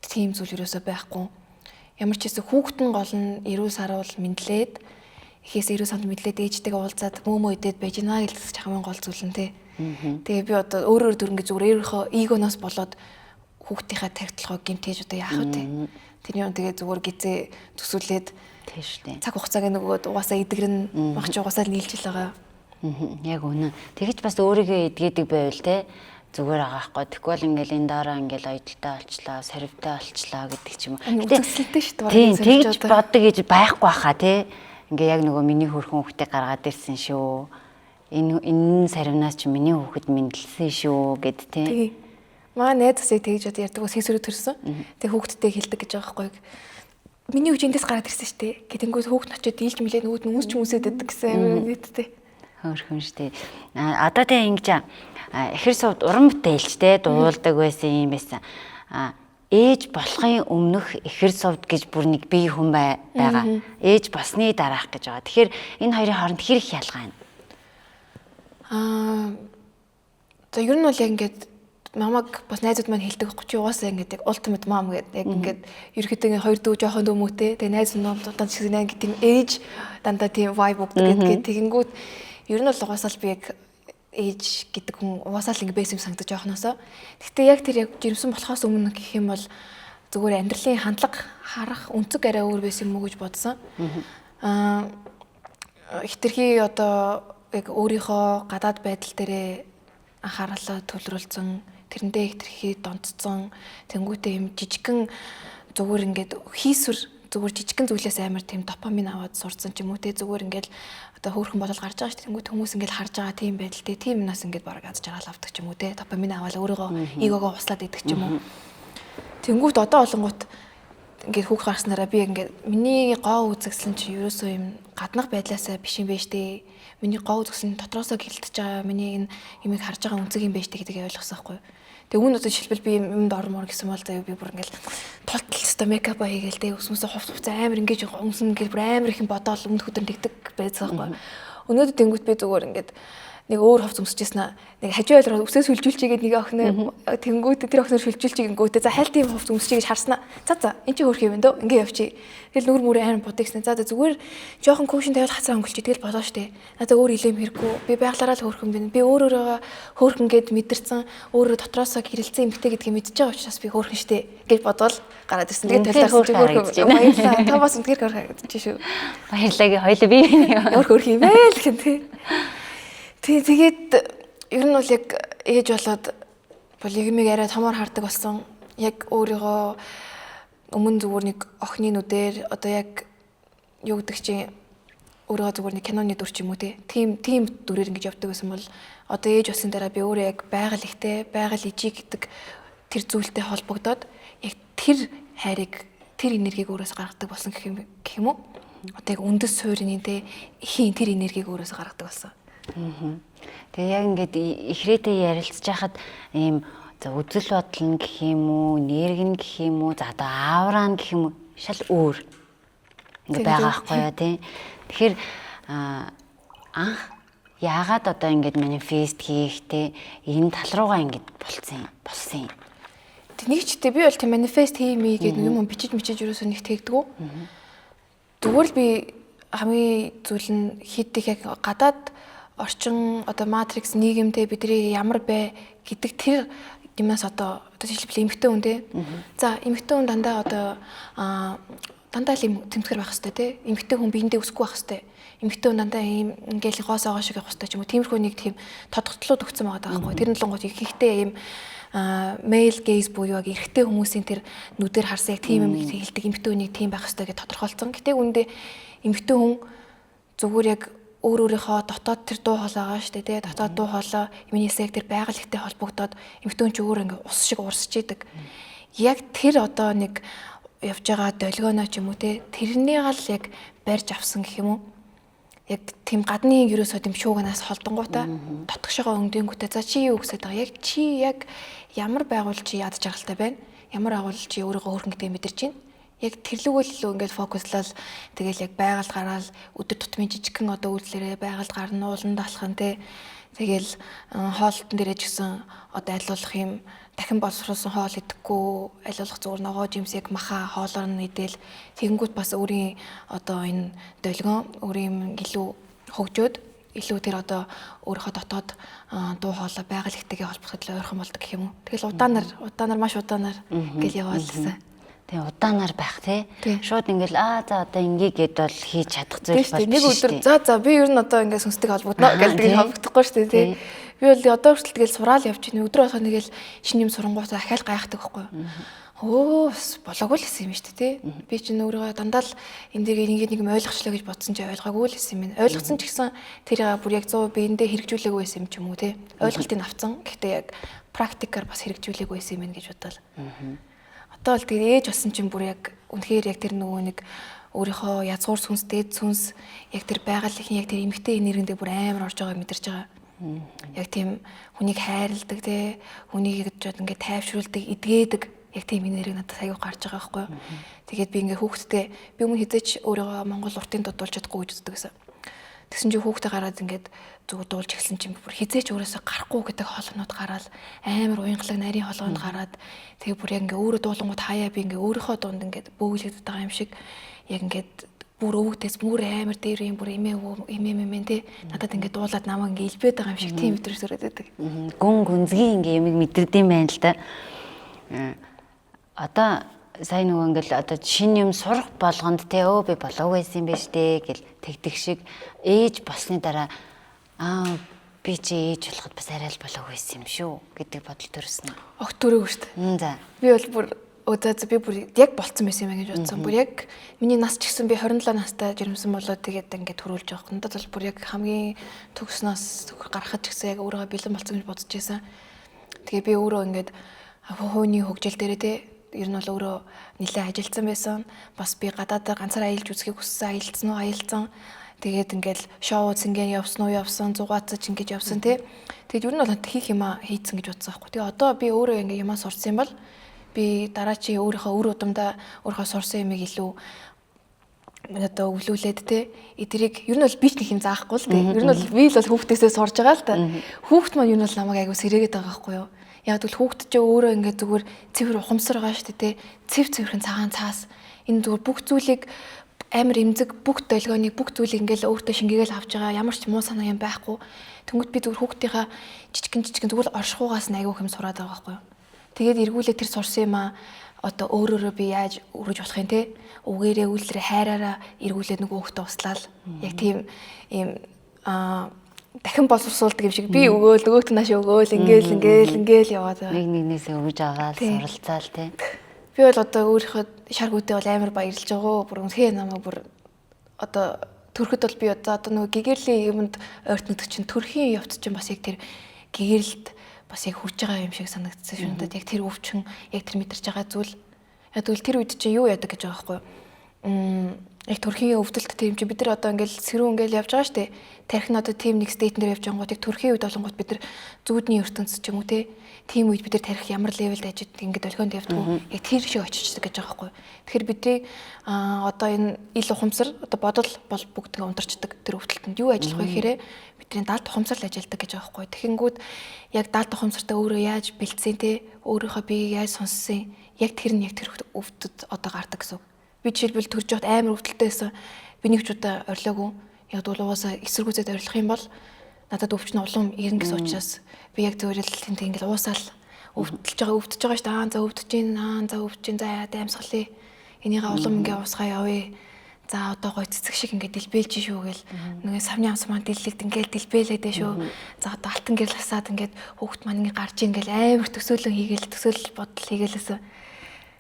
Тийм зүйл ерөөсөө байхгүй. Ямар ч хэсэг хүүхэд нь гол нь эрүү саруул мэдлээд ихээс эрүү санд мэдлээд ээжтэйгээ уулзаад мөөмөө идээд байж гинэ гэж хамгийн гол зүйл нь те. Тэгээ би одоо өөрөөр дүрнгээ зүгээр өөрийнхөө эгоноос болоод хүүхдийнхээ тархитлогоо гимтээж одоо яах вэ те. Тэр юм тэгээ зүгээр гизээ төсөөлээд тийм шүү дээ. Цаг хугацааг нөгөөд угаасаа эдгэрэн багч угаасаа л нийлж л байгаа. Яг үнэн. Тэгэж бас өөрийгөө эдгээдэг байвал те зүгээр байгаа байхгүй. Тэгвэл бол ингээл энэ дараа ингээл оёдолтой болчлоо, сорвтой болчлоо гэдэг ч юм уу. Гэтэ шүү дээ. Тийм, тэгж боддог гэж байхгүй хаа те. Ингээ яг нөгөө миний хөрхөн хүүхдийг гаргаад ирсэн шүү. Энэ саривнаас чи миний хүүхэд мэдлсэн шүү гэд те. Маа найз бас яг тэгж одоо ярьдаг бас хийсвэрээ төрсөн. Тэг хүүхдтэй хэлдэг гэж байгаа байхгүй. Миний хүүч эндээс гараад ирсэн шүү дээ. Гэтэнгүүт хүүхд нь очиод дийлж мэлээ нөгөөд нь үнс ч үнсээд байдаг гэсэн амар нийттэй. Хөөрхөн шүү дээ. Одоо тэг ингэж ихэр сувд уран бүтээлч те дуулдаг байсан юм байсан. Ээж болохын өмнөх ихэр сувд гэж бүр нэг бие хүн байгаа. Ээж болсны дараах гэж байгаа. Тэгэхээр энэ хоёрын хооронд хэр их ялгаа байна? За ер нь бол яг ингээд намайг бас найзууд маань хэлдэг байхгүй чи угаасаа ингээд яг ultimate mom гэдэг яг ингээд ерөөхдөө ингээд хоёр дүү жоохон дүү мөтэй тэгээ найз нь дандаа ч гэсэн ингээд тийм ээж дандаа тийм vibe өгдөг гэдэг. Тэгэнгүүт ер нь бол угаасаа л би яг ээж гэдэг хүн угаасаа л ингээд байсан юм санагдаж жоохноосоо. Гэхдээ яг тэр яг жирэмсэн болохоос өмнө гэх юм бол зүгээр амьдралын хандлага харах өнцөг арай өөр байсан юм уу гэж бодсон. Хитрхи одоо яг өөрийнхөө гадаад байдал дээрээ анхаарлаа төвлөрүүлсэн, тэрэндээ хитрхи донцсон, тэнгуүтээ юм жижигхэн зүгээр ингээд хийсвэр зүгээр жижигхэн зүйлээс амар тийм допамин аваад сурцсан ч юм уу те, зүгээр ингээд одоо хөөрхөн болол гарч байгаа шүү дээ. Тэнгуүт хүмүүс ингээд харж байгаа тийм байдал те, тийм юмнаас ингээд бараг аз жаргал авдаг ч юм уу те, допамин аваад өөрийгөө эгогоо услаад идэх ч юм уу. Тэнгуүт одоо олонгууд ингээд хүүхд гарснараа би ингээд миний гоо үзэсгэлэн чи ерөөсөө юм гаднах байдлаасаа биш юм байж тээ. Миний гоо үзэсгэлэн дотроосоо гэрэлтэж байгаа миний энэ юмыг харж байгаа үнцэг юм байж тээ гэдгийг ойлгосон байхгүй юу. Тэгээ үүн одоо жишээлбэл би юмд ормоор гэсэн бол заяа би бүр ингээл тултал өстой мейкапа хийгээл тэ өсмөсөө хувц хувц амар ингэж өмсөн ингээл бүр амар их юм бодоол өмнөх өдөр тэгдэг байсан байхгүй. Өнөөдөр тэнгуут би зүгээр ингээд нэг өөр хувц өмсөжсэн аа. Нэг хажуу айл руу үсээ сүлжүүлчихгээд нэг охин тэнгуут тэр охиноор сүлжүүлчихгэнгүүтээ за хайл тийм хувц өмсчихье гэж харснаа. За за эн чи хөөрх юм дөө. Ингээ явчих. Тэгэл нүр мүрээ амар бодё гэсэн. За за зүгээр жоохон кушн тавиал хацаа өнгөлчих. Тэгэл болоо штэ. Надаа өөр илэм хэрэггүй. Би байглаараа л хөөрхөн байна. Би өөр өөрөөгөө хөөрхөн гэд мэдэрсэн, өөрөө дотроосоо гэрэлцсэн эмгтэй гэдгийг мэдж байгаа учраас би хөөрхөн штэ гэж бодвол гараад ирсэн. Тэгээд талаарсан чи хөөрхөн. Баярлалаа. Та бас үнэхээр хөөрхөн харагдчих шүү. Баярлалаа. Хоёлаа би өөр хөөрхөн юм бэ л гэн тий. Тэгээд ер нь бол яг ээж болоод бол юмыг арай томоор хардаг болсон. Яг өөрийгөө өмнө зүгээр нэг охины нүдээр одоо яг юу гэдэг чинь өөрийгөө зүгээр нэг киноны дүр ч юм уу те. Тийм дүрээр ингэж явдаг байсан бол одоо ээж болсон дараа би өөрөө яг байгаль ихтэй, байгаль ижиг гэдэг тэр зүйлтэй холбогдоод яг тэр хайрыг, тэр энергийг өөрөөс гаргадаг болсон гэх юм уу? Одоо яг үндэс суурины те эхийн тэр энергийг өөрөөс гаргадаг болсон. Тэгээ яг ингээд ихрээтэй ярилцж байхад ийм за үзэл бодол нь гэх юм уу, нэргэн гэх юм уу, за одоо аавраа гэх юм уу шал өөр ингээд байгаа байхгүй юу тий. Тэгэхээр анх яагаад одоо ингээд манифест хийх те энэ тал руугаа ингээд болцсон юм. Тэг нэг ч тий би бол тий манифест хиймээ гэдэг юм бичиж ерөөсөө нэг тэгдэг үү. Зүгээр л би хамгийн зүйл нь хит их яг гадаад орчин одоо матрикс нийгэмтэй бидний ямар бэ гэдэг тэр юмнаас одоо жишээлбэл эмэгтэй хүн те. За эмэгтэй хүн дандаа одоо дандаа л юм тэмцгэр байх хэвээр те. Эмэгтэй хүн биендээ өсөхгүй байх хэвээр. Эмэгтэй хүн дандаа ийм ингээл гоосоогоо шиг явах хэвээр ч юм уу. Тиймэрхүү нэг тийм тодготлууд өгсөн байгаа байхгүй. Тэр нь лонгууд ихэнхдээ ийм male gaze буюу яг эрэгтэй хүмүүсийн тэр нүдээр харсан яг тийм юм хэлдэг эмэгтэй хүнийг тийм байх хэвээр гэж тодорхойлцсон. Гэтэ үүндээ эмэгтэй хүн зүгээр яг өөр өөрийнхөө дотоод тэр дуу хоолой байгаа шүү дээ тий. Дотоод дуу хоолой миний яг тэр байгаль ихтэй холбогдоод эмэгтэй хүн ч өөр ингээ ус шиг урсж идэг. Яг тэр одоо нэг явж байгаа долгионоо ч юм уу те тэрнийг л яг барьж авсан гэх юм уу. Яг тийм гадны ерөөсөө тийм шууганаас холдонгуудаа дотгошоогоо өндөнгүүтээ за чи юу гэсэд байгаа. Яг чи яг ямар байгуул чи яд жаргалтай байна. Ямар агуул чи өөрийгөө өөрхөн гэдгийг мэдэрч байна. Яг тэрлүүгөө л илүү ингээд фокуслал тэгэл яг байгальд гараал өдөр тутмын жижигхэн одоо үйлдэлээрээ байгальд гарна, ууланд алхах нь те. Тэгэл хоолтон дээрээ ч гэсэн одоо аль болох юм дахин боловсруулсан хоол идэхгүй, аль болох зүгээр ногоо жимс яг маха хоолоор нь идэл тэгэнгүүт бас өөрийн одоо энэ долгион өөрийн юм илүү хөгжөөд илүү тэр одоо өөрийнхөө дотоод дуу хоолой байгаль ихтэйгээ холбогдоход л ойрхон болдог гэх юм уу. Тэгэл удаанаар маш удаанаар гэл яваалсан. Тэгээ удаанаар байх тий. Шууд ингээл аа за одоо ингээ гэд бол хийж чадах зүйл бол нэг өдөр за би ер нь одоо ингээ сүнстэй холбогдно гэл тэгэл холбогдохгүй шүү дээ тий. Би бол одоо хүртэл тэгэл сураал явж байна. Өдөр болгоо нэгэл шинэ юм сурангуутаа ахаал гайхдаг байхгүй юу. Өө бас болоогүй л гэсэн юм шүү дээ тий. Би чинь өөрийгөө дандаа л энэ дээр ингээд нэг юм ойлгочлоо гэж бодсон чи ойлгоогүй л гэсэн юм байна. Ойлгосон ч гэсэн тэрийг бүр яг 100% биендээ хэрэгжүүлээгүй байсан юм ч юм уу тий. Ойлголтыг авцсан. Гэхдээ яг практикаар бас хэрэгжүүлээгүй байсан юм байна гэж бодлоо. Одоо бол тэр ээж болсон чинь бүр яг үнэхээр яг тэр нөгөө нэг өөрийнхөө язгуур сүнс, дээд сүнс яг тэр байгалийн яг тэр эмгтэй энергиндээ бүр амар орж байгааг мэдэрч байгаа. Яг тийм хүнийг хайрладаг те, хүнийг яг жод ингээд тайвшруулдаг, эдгээдэг яг тийм энерги надад аягүй гарч байгаа байхгүй юу. Тэгээд би ингээд хүүхдтэй би өмнө хизээч өөрийгөө Монгол уртын дуудуулж чадахгүй гэж үздэг гэсэн. Тэгсэн чинь хүүхдээ гараад ингээд зүг дуулж эхэлсэн чинь бүр хизээч өөрөөсөө гарахгүй гэдэг хоолойнууд гараал амар уянгалаг нарийн хоолойнд гараад тэгээ бүр яг ингээ өөрөө дуулангууд хаяа би ингээ өөрийнхөө дунд ингээд бөглөгдөд байгаа юм шиг яг ингээд бүр өвөгдөөс бүр амар дээр юм бүр эмээ эмээ эмээ те надад ингээд дуулаад намайг ингээ илбээд байгаа юм шиг тийм мэдрэмж төрөөд байдаг. Гүн гүнзгий ингээ юмыг мэдэрдэм байх л да. Одоо сайн нөгөө ингээл одоо шинэ юм сурах болгонд те өө би болоогүй байсан юм байна штэ гэл тэгдэг шиг ээж болсны дараа аа би чи ээж болоход бас арай л болоогүй байсан юм шүү гэдэг бодол төрсөн. Огт төрөөгүй штэ. За. Би бол бүр өө за би бүр яг болцсон байсан юм гэж бодсон. Бүр яг миний нас ч гэсэн би 27 настай жирэмсэн болоод тэгээд ингээд төрүүлж байгаа. Надад бол бүр яг хамгийн төгс нас гарахад ч гэсэн яг өөрийгөө бэлэн болцсон гэж бодож байсан. Тэгээ би өөрөө ингээд хувийн хөгжил дээрээ те ер нь бол өөрөө нэлээд ажилласан байсан. Бас би гадаадаар ганцаараа аялж үзхийг хүссэн, аялцсан уу, аялцсан. Тэгээд ингээл шоу цэнген явсан уу, явсан, зугаацаж ингэж явсан тий. Тэгээд ер нь бол хийх юмаа хийцэн гэж бодсон байхгүй. Тэгээ одоо би өөрөө ингээ юмаа сурсан юм бол би дараачийн өөрийнхөө үр удамдаа өөрийнхөө сурсан юмыг илүү одоо өвлүүлээд те эдрийг ер нь бол би ч нэг юм заахгүй л те. Ер нь бол би л бол хүүхдээсээ сурж байгаа л та. Хүүхд маань ер нь бол намайг айгу сэрээгээд байгаа байхгүй юу. Яг тэгвэл хүүхд чинь өөрөө ингээд зүгээр цэвэр ухамсар байгаа шүү дээ те. Цэв цэвэрхэн цагаан цаас. Энэ зүгээр бүх зүйлийг амар эмзэг бүх долгионыг бүх зүйлийг ингээд өөртөө шингээгээл авч байгаа. Ямар ч муу санаа юм байхгүй. Тэнгүүт би зүгээр хүүхдийнхаа жижигэн зүгээр л оршихугаас нь айгу юм сураад байгаа байхгүй юу. Тэгээд эргүүлээ тэр сурсан юм аа одоо өөрөөрөө би яаж өргөж болох юм те. Үгээрээ үйлрээ хайраараа эргүүлээд нөгөө хүүхдээ услаал. Яг тийм ийм дахин боловсруулдаг юм шиг би өгөөл нөгөөт нь нааш өгөөл ингээл ингээл ингээл яваад байгаа. Нэг нэгнээсээ өгж аваад суралцаал те. Би бол одоо өөрийнхөө шар гүдээ бол амар баярлж байгаа. Бүр үнэхээр намайг бүр одоо төрөхөд бол би одоо нөгөө гэгэрлийн юмд ойртногдох чинь төрхийн явц чинь бас яг тэр гэгэрэлд бас яг хүрж байгаа юм шиг санагдсан шүү дээ. Яг тэр өвчин, яг тэр мэдэрч байгаа зүйл. Яг тэгвэл тэр үед чинь юу яадаг гэж байгаа байхгүй юу? Яг төрхийн өвдөлт тийм чи бид нар одоо ингээл сэрүүн ингээл явж байгаа шүү дээ. Тарих нь одоо тийм нэг стейт дээр явж ангууд яг төрхийн үед болонгууд бид нар зүүдний ертөнц ч юм уу те. Тийм үед бид нар тарих ямар левелд ажид ингээд долгионд явдггүй. Яг тэр шиг очичдаг гэж байгаа байхгүй юу. Тэгэхээр бидний одоо энэ ил ухамсар одоо бодол бол бүгд ингээ унтарчдаг тэр өвдөлтөнд юу ажиллах вэ гэхээр бидний далд ухамсар л ажилладаг гэж байгаа байхгүй юу. Тэгэхэнгүүд яг далд ухамсартай өөрөө яаж бэлдсэн те өөрийнхөө биеийг яаж сонссон яг тэр нь яг тэр өвдөд одоо гардаг гэсэн үг. Би жишээлбэл төрж явахад амар өвдөлттэй байсан. Би нэг ч удаа орилоогүй. Яг бол угаасаа эсэргүүцээд орилох юм бол надад өвчин улам ирнэ гэсэн учраас би яг зүгээр л тэнт ингээл уусаал өвдөлж байгаа өвдөж байгаа шүү дээ. Аа за өвдөж гин, аа за өвдөж гин, за яа даймсгалъя. Энийгээ улам ингээ уусгаа явъя. За одоо гой цэцэг шиг ингээ дэлбэлж шүү гэл. Нэг савны амс маань дэллэгд ингээл дэлбэлээд дээ шүү. За одоо алтан гэрэл хасаад ингээд хүүхд маань ингээ гарч ин гэл амар төсөөлөн хийгээл төсөөлөл бодол хийгээлсэн.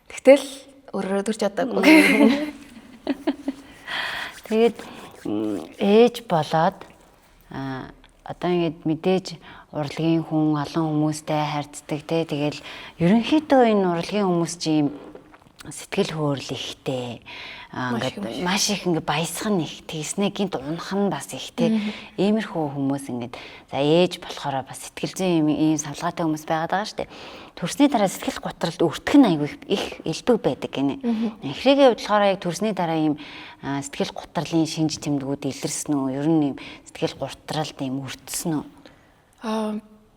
Тэгтэл өөрөөр төрж чадаагүй. Тэгээд ээж болоод Одоо ингээд мэдээж урлагийн хүн олон хүмүүстэй харьцдаг те. Тэгэл ерөнхийдөө энэ урлагийн хүмүүс чи юм сэтгэл хөөрөл ихтэй. Ингээд маш их ингээд баясгах нь их, тэгснэ гинт унах нь бас их те. Иймэрхүү хүмүүс ингээд за ээж болохоор бас сэтгэл зүйн юм ийм савлгаатай хүмүүс байгаад байгаа шүү дээ. Төрсний дараа сэтгэл готролд өртөх нь айгүй их элбэг байдаг гинэ. Эхрээгийн хувьд болохоор яг төрсний дараа ийм сэтгэл гутралын шинж тэмдгүүд илэрсэн үү? Ер нь ийм сэтгэл гутралд ийм өртсөн үү?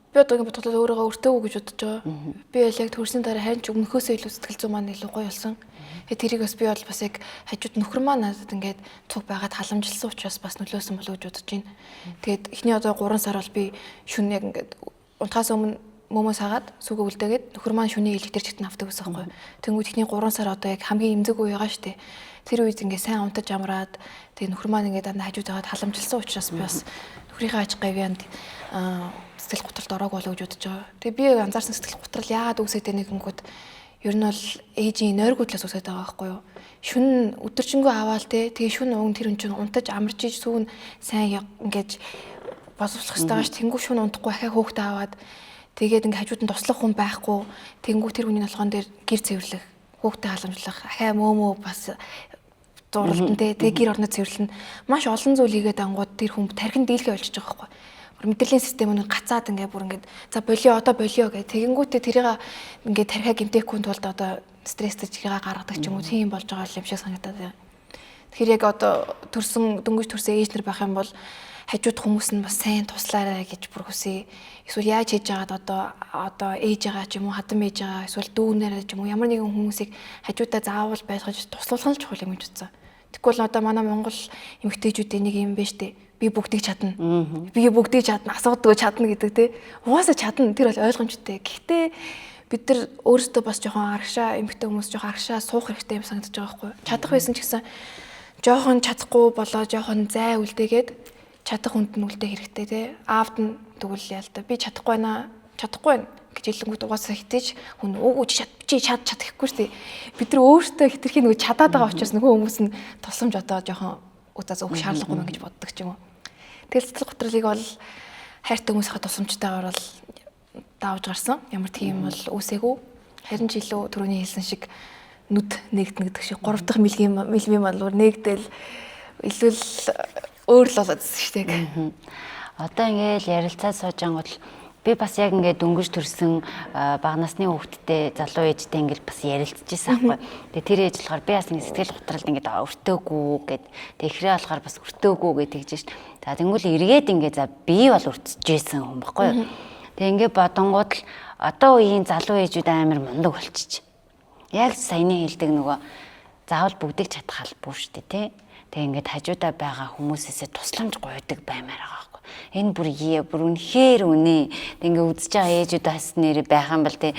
Би одоо ингэ бодоход өөрийгөө өртөөгүй гэж бодож байгаа. Би бол яг төрсний дараа харин ч өмнөхөөсөө илүү сэтгэл зүй маань илүү гоё болсон. Тэгээ тэрийг бас би бол бас яг хажууд нөхөр маань надад ингээд цуг байгаад халамжилсан учраас бас нөлөөсөн болов уу гэж бодож байна. Тэгээд эхний одоо 3 сар бол би шүн яг ингээд унтахаас өмнө мөмөө сагаад сүгэ үлдээгээд нөхөр маань шүний электрик чигтэн авдаг гэсэн байхгүй. Тэнгүүд эхний 3 сар одоо яг хамгийн эмзэг үе байгаа шүү дээ. Тэр үед ингээд сайн унтаж амраад тэгээ нөхөр маань ингээд дандаа хажууд байгаад халамжилсан учраас би бас нөхрийнхээ аж гавьяанд сэтгэл готролд ороог болов гэж бодож байгаа. Тэгээ би анзаарсан сэтгэл готрол яагаад үүсээд байна гэнгүүт ер нь бол ээжийн нойргуудлаас үүсээд байгаа байхгүй юу? Шүн өдөржингөө аваал те тэгээ шүн уг тэр хүн чинь унтаж амарч иж сүүн сайн ингээд боловсрох хэрэгтэй байгаа ш. Тэнгүү шүн унтахгүй ахаа хөөхтэй аваад тэгээд ингээд хажууд нь туслах хүн байхгүй. Тэнгүү тэр хүний толгоон дээр гэр цэвэрлэх, хөөхтэй халамжлах, ахаа мөөмөө бас зурлалтан те тэгээ гэр орноо цэвэрлэн маш олон зүйл хийгээд ангууд тэр хүн тархин дийлхэ болчихж байгаа байхгүй. Мэдрэлийн систем нь гацаад ингээ бүр ингээд за болио одоо болио гэх тэгэнгүүтээ тэрийг ингээ тархиа гэмтээхгүй тулд одоо стресстэй чигээ гаргадаг ч юм уу тийм болж байгаа юм шиг санагдаад байна. Тэгэхээр яг одоо төрсөн дөнгөж төрсөн ээж нар байх юм бол хажууд хүмүүс нь бас сайн туслаарай гэж бүр хүсье. Эсвэл яаж хийж байгаад одоо ээж байгаа ч юм уу хадам ээж байгаа эсвэл дүүнээрээ ч юм уу ямар нэгэн хүмүүсийг хажуудаа заавал байлгаж туслуулах нь чухал юм гэж бодсон. Тэгэхгүй бол одоо манай Монгол эмэгтэйчүүдийн нэг юм байна штэ. Би бүгдийг чадна. Би бүгдийг чадна, асуудгүй чадна гэдэг те. Угаасаа чадна. Тэр бол ойлгомжтой. Гэхдээ бид нар өөрсдөө бас жоохон арагшаа эмэгтэй хүмүүс жоохон арагшаа суух хэрэгтэй юм санагдаж байгаа байхгүй юу? Чадах байсан ч гэсэн жоохон чадахгүй болоо жоохон зай үлдээгээд чадах хүнд нь үлдээх хэрэгтэй те. Аавд нь тэгвэл яал та би чадахгүй байна. Чадахгүй байна гэж хэлэнгүүт угаасаа хитэж хүн өөгүй чи чад чад гэхгүй шүү дээ. Бид нар өөртөө хитрхи нөгөө чадаад байгаа учраас нөгөө хүмүүс нь тусламж одоо жоохон уцаас өгөх шаардлагагүй мэн гэж боддог ч юм уу. Тэгэл сэтгэл готролыг бол хайртай хүмүүсийнхээ тусламжтайгаар бол давж гарсан. Ямар тийм бол үүсээгүй. Харин ч илүү түрүүний хэлсэн шиг нүд нэгдэнэ гэдэг шиг 3 дахь мэлгийн мэлмийн малуур нэгдэл илүү л өөр л болоод ирсэн шүү дээ. Одоо ингээл ярилцаад сууж ангууд би бас яг ингээд дөнгөж төрсэн бага насны хүүхэдтэй залуу ээжтэй ингээд бас ярилцчихсан аахгүй. Тэгээ тэр ээж болохоор би бас ингээд сэтгэл готролд ингээд өртөөгүй гэд. Тэгээ эхрээ болохоор бас өртөөгүй гэж тэгж шít. За тэнгуул эргээд ингээд за би бол өртөжсэн хүн баггүй юу. Тэгээ ингээд бодонгууд л одоо үеийн залуу ээжүүд амар мундаг болчих. Яг саяны хэлдэг нөгөө заавал бүгдийг чадах албагүй шүү дээ тий. Тэгээ ингээд хажуудаа байгаа хүмүүсээсээ тусламж гуйдаг баймаар байгаа байхгүй. Энэ бүр бүр үнэхээр үнэ. Тэг ингээд үзэж байгаа ээжүүд бас нэрээ байх юм бол тий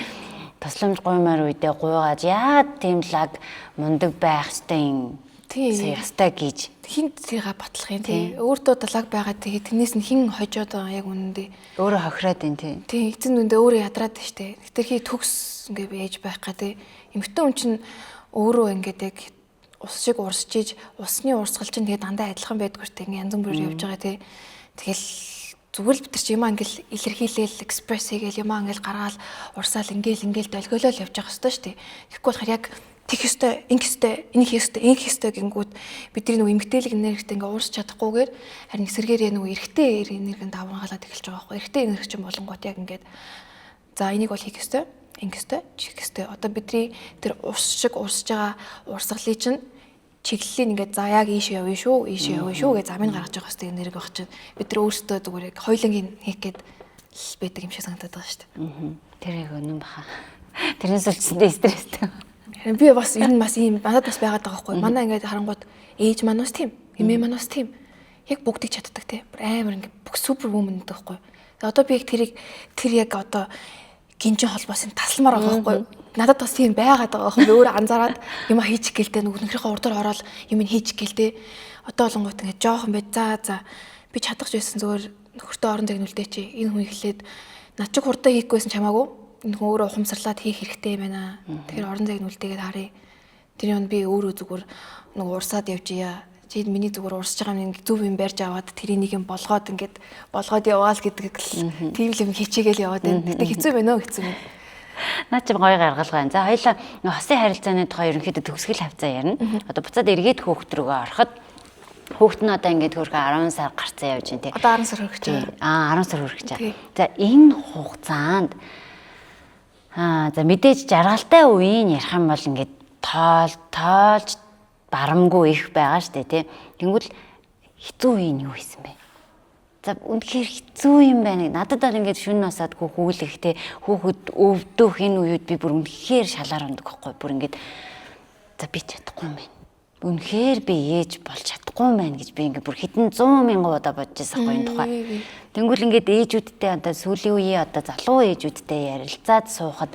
тусламж гуймаар үедээ гуйгаад яагаад тийм лаг мундаг байх ёстой юм. Тий. Ёстой гэж. Хин тэрийг батлах юм тий. Өөртөө лаг байгаа тэгээ тэрнээс нь хин хожоод байгаа яг үнэндээ. Өөрөө хохироод байна тий. Тий, эцэн нүндээ өөрөө ядраад байна штэ. Хэтэрхий төгс ингээ би ээж байх га тий. Эмэгтэй хүн чинь өөрөө ингээд яг ус шиг урсж иж усны урсгал чинь тэгээ дандаа адилхан байдгүй штэ. Ингээ янз бүрээр явж байгаа тий. Тэгэл зүгээр л бид нар чи юмаа ингээл илэрхийлээл экспресс хийгээл юмаа ингээл гаргаал урсаал ингээл ингээл долгиолол явж байгаа хэвээр штэ. Тэгэхгүй болохоор яг тех ёстой, ингэх ёстой, энэх ёстой, ингэх ёстой гингүүд бидний нөгөө эмгтээлэг энергитэй ингээ уурсч чадахгүйгээр харин эсэргээрээ нөгөө эрэгтэй энерги давангаалаад эхэлж байгаа байхгүй. Эрэгтэй энерги чинь болонгууд яг ингээд за энийг бол хийх ёстой, ингэх ёстой, чих ёстой. Одоо бидний тэр ус шиг урсж байгаа урсгалыг чинь чиглэлийн ингээд за яг ийшээ явна шүү, ийшээ явна шүү гэж замыг гаргаж байгаа хэвээр энерги баг чинь бид нар өөрсдөө зүгээр яг хоёулангийн хийх гээд л байдаг юм шиг санагдаад байгаа шүү дээ. Тэр яг үнэн баха. Тэрнээс үлдсэндээ стресстэй. Харин би бас ер нь бас ийм надад бас байгаад байгаа байхгүй. Манай ингээд харангууд ээж маань бас тийм, эмээ маань бас тийм. Яг бүгдийг чаддаг те. Бүр амар ингээд бүх супер вумен гэдэг байхгүй. Тэгээ одоо би яг тэрийг тэр яг одоо гинжин холбоосын тасалмаар байгаа байхгүй. Надад бас тийм байгаад байгаа байхгүй. Би өөрөө анзаараад юм хийчих гэлтэй нөгөө нөхрийнхөө урдаар ороод юм хийчих гэлтэй. Одоо болонгууд ингээд жоохон бай. За би чадах байсан зүгээр нөхөртөө орон зайг нүлдээч. Энэ хүн эхлээд над чиг хурдан хийхгүйсэн ч хамаагүй. Энэ хүн өөрөө ухамсарлаад хийх хэрэгтэй байна. Тэгэхээр орон зайг нүлдээгээд харъя. Тэр юм би өөрөө зүгээр нөгөө урсаад явжия. Чи миний зүгээр урсж байгаа юм зөв юм барьж аваад тэрийг нэг юм болгоод ингээд болгоод яваал гэдэг л тийм л юм хичээгээл яваад байна. Гэтэ хэцүү байна уу, хэцүү байна. Наа чи гоё гаргалгаа. За хоёлаа хосын харилцааны тухай ерөнхийдөө төгсгөл хавцаа ярина. Одоо буцаад эргээд хүүхд рүүгээ ороход хүүхд нь одоо ингээд хөөрхөн 10 сар гарцсан явж байна тий. Одоо 10 сар хүрэх гэж байна. 10 сар хүрэх гэж байна. За энэ хугацаанд за мэдээж жаргалтай үеийн ярих юм бол ингээд тоолж барамгүй их байгаа штэ тий. Тэнгүүл хэцүү үе нь юу хийсэн бэ? За үнэхээр хэцүү юм байна. Надад бол ингээд шүн насаад хүүхүүлэх те хүүхэд өвдөх энэ үеуд би бүр үнэхээр шалаар ундаг байхгүй. Бүр ингээд за би чадахгүй юм байна. Үнэхээр би ээж болж чадахгүй юм байна гэж би ингээд бүр хэдэн 100 мянган удаа бодож байсан байхгүй энэ тухай. Тэнгүүл ингээд ээжүүдтэй одоо сүүлийн үеийн одоо залуу ээжүүдтэй ярилцаад суухад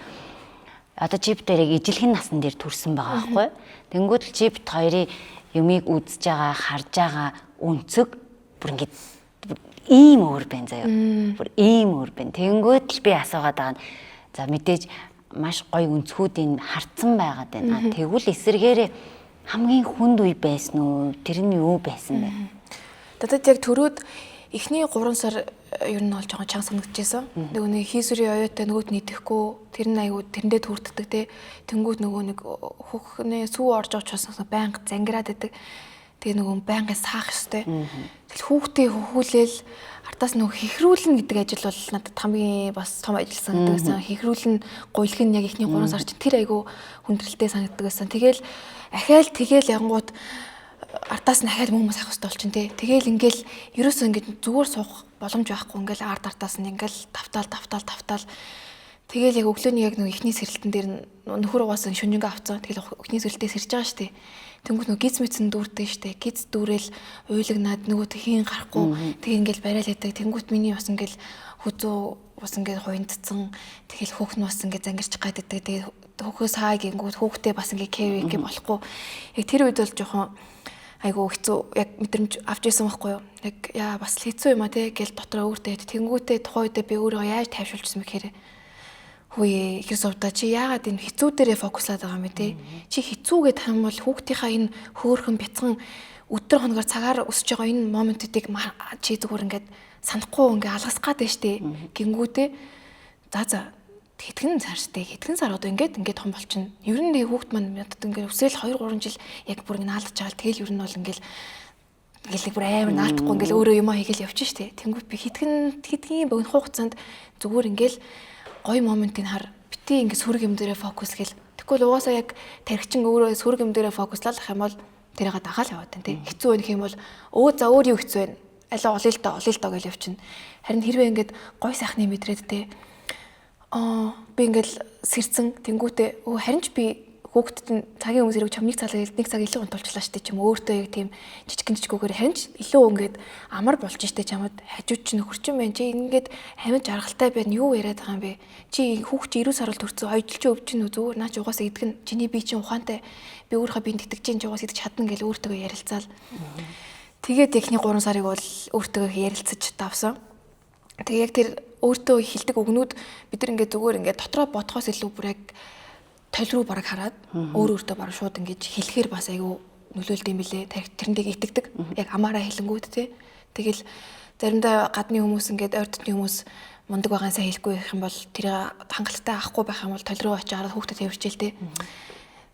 одоо чип дээрээ ижилхэн насан дээр төрсэн байгаа байхгүй. Тэнгүүл чипт хоёрын юмыг үзэж байгаа, харж байгаа өнцөг бүр ингээд ийм өөр байна заяа. Бүр ийм өөр байна. Тэнгүүд л би асуугаад байгаа нь за мэдээж маш гоё өнцгүүдийг харцсан байгаад байна. Тэгвэл эсэргээрээ хамгийн хүнд үе байсан уу? Тэр нь юу байсан бэ? Надад яг төрөөд эхний 3 сар ер нь бол жоохон чанга санагдчихсан. Нөгөө нэг хийсвэрийн оюутай нөгөөт нь идэхгүй тэр нь айгуу тэрэндээ түрддэг те. Тэнгүүд нөгөө нэг хөхнээ сүү орж байгаа учраас байнга зангираад байдаг. Тэгээ нөгөө байнгын саах ёстой. Тэгэл хүүхдээ хөхүүлээл ардаас нөгөө хихрүүлнэ гэдэг ажил бол надад хамгийн бас том ажил санагддаг байсан. Хихрүүлнэ, гуйлх нь яг эхний 3 сар чинь тэр айгуу хүндрэлтэй санагддаг байсан. Тэгэл ахаал тэгэл янгууд ардаас нь ахаал хүмүүс авах ёстой болчин тий. Тэгэл ингээл ерөөсөө ингээд зүгээр суух боломж байхгүй ингээл ард ардаас нь ингээл тавтаал тэгэл яг өглөөний яг нөгөө эхний сэрэлтэн дээр нөхөр угаасаа шүнжингээ авцсан. Тэгэл эхний сэрэлтээ сэрж байгаа шүү дээ. Тэнгүүт нөгөө гиз мэдсэн дүүрдэг шүү дээ. Гиз дүүрэл уйлагнаад нөгөө хийн гарахгүй тэг ингээл барайл ядаг. Тэнгүүт миний бас ингээл хүзүү бас ингээл хуйндцсан. Тэгэл хөөх нь бас ингээд зангирч гад идэг. Тэгээ хөөхөө саа гингүүт хөөхтэй бас ингээд care гэх болохгүй. Яг тэр үед бол жоохон айгуу хэцүү яг мэдрэмж авч ирсэн байхгүй юу. Яг яа бас хэцүү юм а те гэл дотроо өөртөө тэнгүүтээ тухайн үедээ би өөрөө яаж тайвшруулчихсан бэ гэхээр хөөе ихэр сувдаа чи яагаад энэ хэцүү дээрээ фокуслаад байгаа юм бэ те. Чи хэцүү гэдэг юм бол хүүхдийнхаа энэ хөөхөн бяцхан өдөр хоногор цагаар өсөж байгаа энэ моментуудыг чи зүгээр ингээд санахгүй ингээд алгасах гад байна штэ. Гингүүтээ за хэдхэн сар штэ хэдхэн сар одоо ингээд ингээд том болчихно. Ер нь нэг хүүхд маань надад ингээд өсөөл 2 3 жил яг бүр ингээд наалдаж байгаа л тэгэл ер нь бол ингээд ингээл бүр амар наалдахгүй ингээл өөрөө юмаа хийгээл явчих штэ. Тэнгүүт би хэдхэн богино хугацаанд зүгээр ингээл гоё моментыг хар бити ингээд сөрөг юм дээрээ фокус гэл. Тэгвэл угаасаа яг тархичин өөрөө сөрөг юм дээрээ фокуслах юм бол тэрийг дагаал яваад байна тий. Хэцүү байх юм бол өө за өөр юу хэцүү байна. Алаа олъё л доо гэж явчихна. Харин хэрвээ ингээд гоё сайхны мэдрээд тий. Би ингээл сэрцэн тэнгүүтээ өө харин ч би хүүхдэд нь цагийн өмнө сэрэг чамныг цалаа нэг цаг илүү унтуулчлаа штэ ч юм өөртөө яг тийм жижигэн жижигүүгээр харин ч илүү ингээд амар болж штэ чамд хажууд чинь нөхөр чинь байна чи ингээд амьд жаргалтай байна юу яриад байгаа юм бэ чи хүүхд чи 90 сар бол төрсөн хоёжил чи өвчин үү зүгээр наа чи угаасаа идэгэн чиний бие чинь ухаантай би өөрийнхөө биед итгэж чинь чи угаасаа идэж чадна гэл өөртөө ярилцаал тэгээд эхний 3 сарыг бол өөртөө ярилцаж давсан. Тэгээ яг тэр өөртөө хэлдэг үгнүүд бид нар ингээд зүгээр ингээд дотроо бодхоос илүү бүр яг тойл руу бараг хараад өөр өөртөө бараг шууд ингэж хэлэхээр бас айгүй нөлөөлд юм билэ. Тэрэндээ итгэдэг. Яг амаараа хэлэнгүүт те. Тэгэл заримдаа гадны хүмүүс ингээд ойр дотны хүмүүс мундаг байгаа сайн хэлэхгүй байх юм бол тэрийг хангалттай авахгүй байх юм бол тойл руу очиж хараад хүүхдэд тавьчихэл те.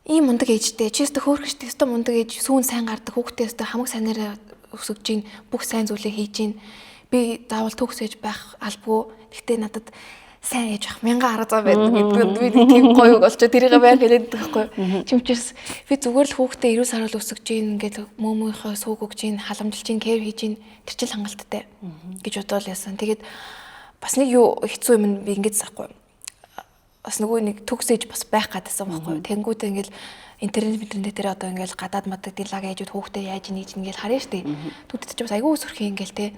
Ийм мундаг ээжтэй чи өстө хөөрхөж өстө мундаг ээж сүүн сайн гардаг хүүхдээ өстө хамаг сайнараа өсөж гин бүх сайн зүйлээ хийж гин би заавал төгс ээж байх албагүй. Гэхдээ надад сайн ээж байх мянган арга зам байдаг гэдэг би тийм гоё үг болчоо тэрийг байнга хэлээд байдаг байхгүй. Чимчээс би зүгээр л хүүхдээ 90 сар бол өсгөж гин ингээд мөөмийнхөө сүүг өгч гин халамжилж гин кэр хийж гин тэр чил хангалттай гэж бодоол яасан. Тэгээд бас нэг юу хэцүү юм би ингэж сахгүй. Бас нөгөө нэг төгс ээж бас байх гадсан байхгүй. Тэнгүүтээ ингээд интернет интернет дээр одоо ингээд гадаад мадаг дилаг ээжүүд хүүхдээ яаж нээж ингээл харна штэ. Түүдэд чи бас айгүй сөрхий ингээл те.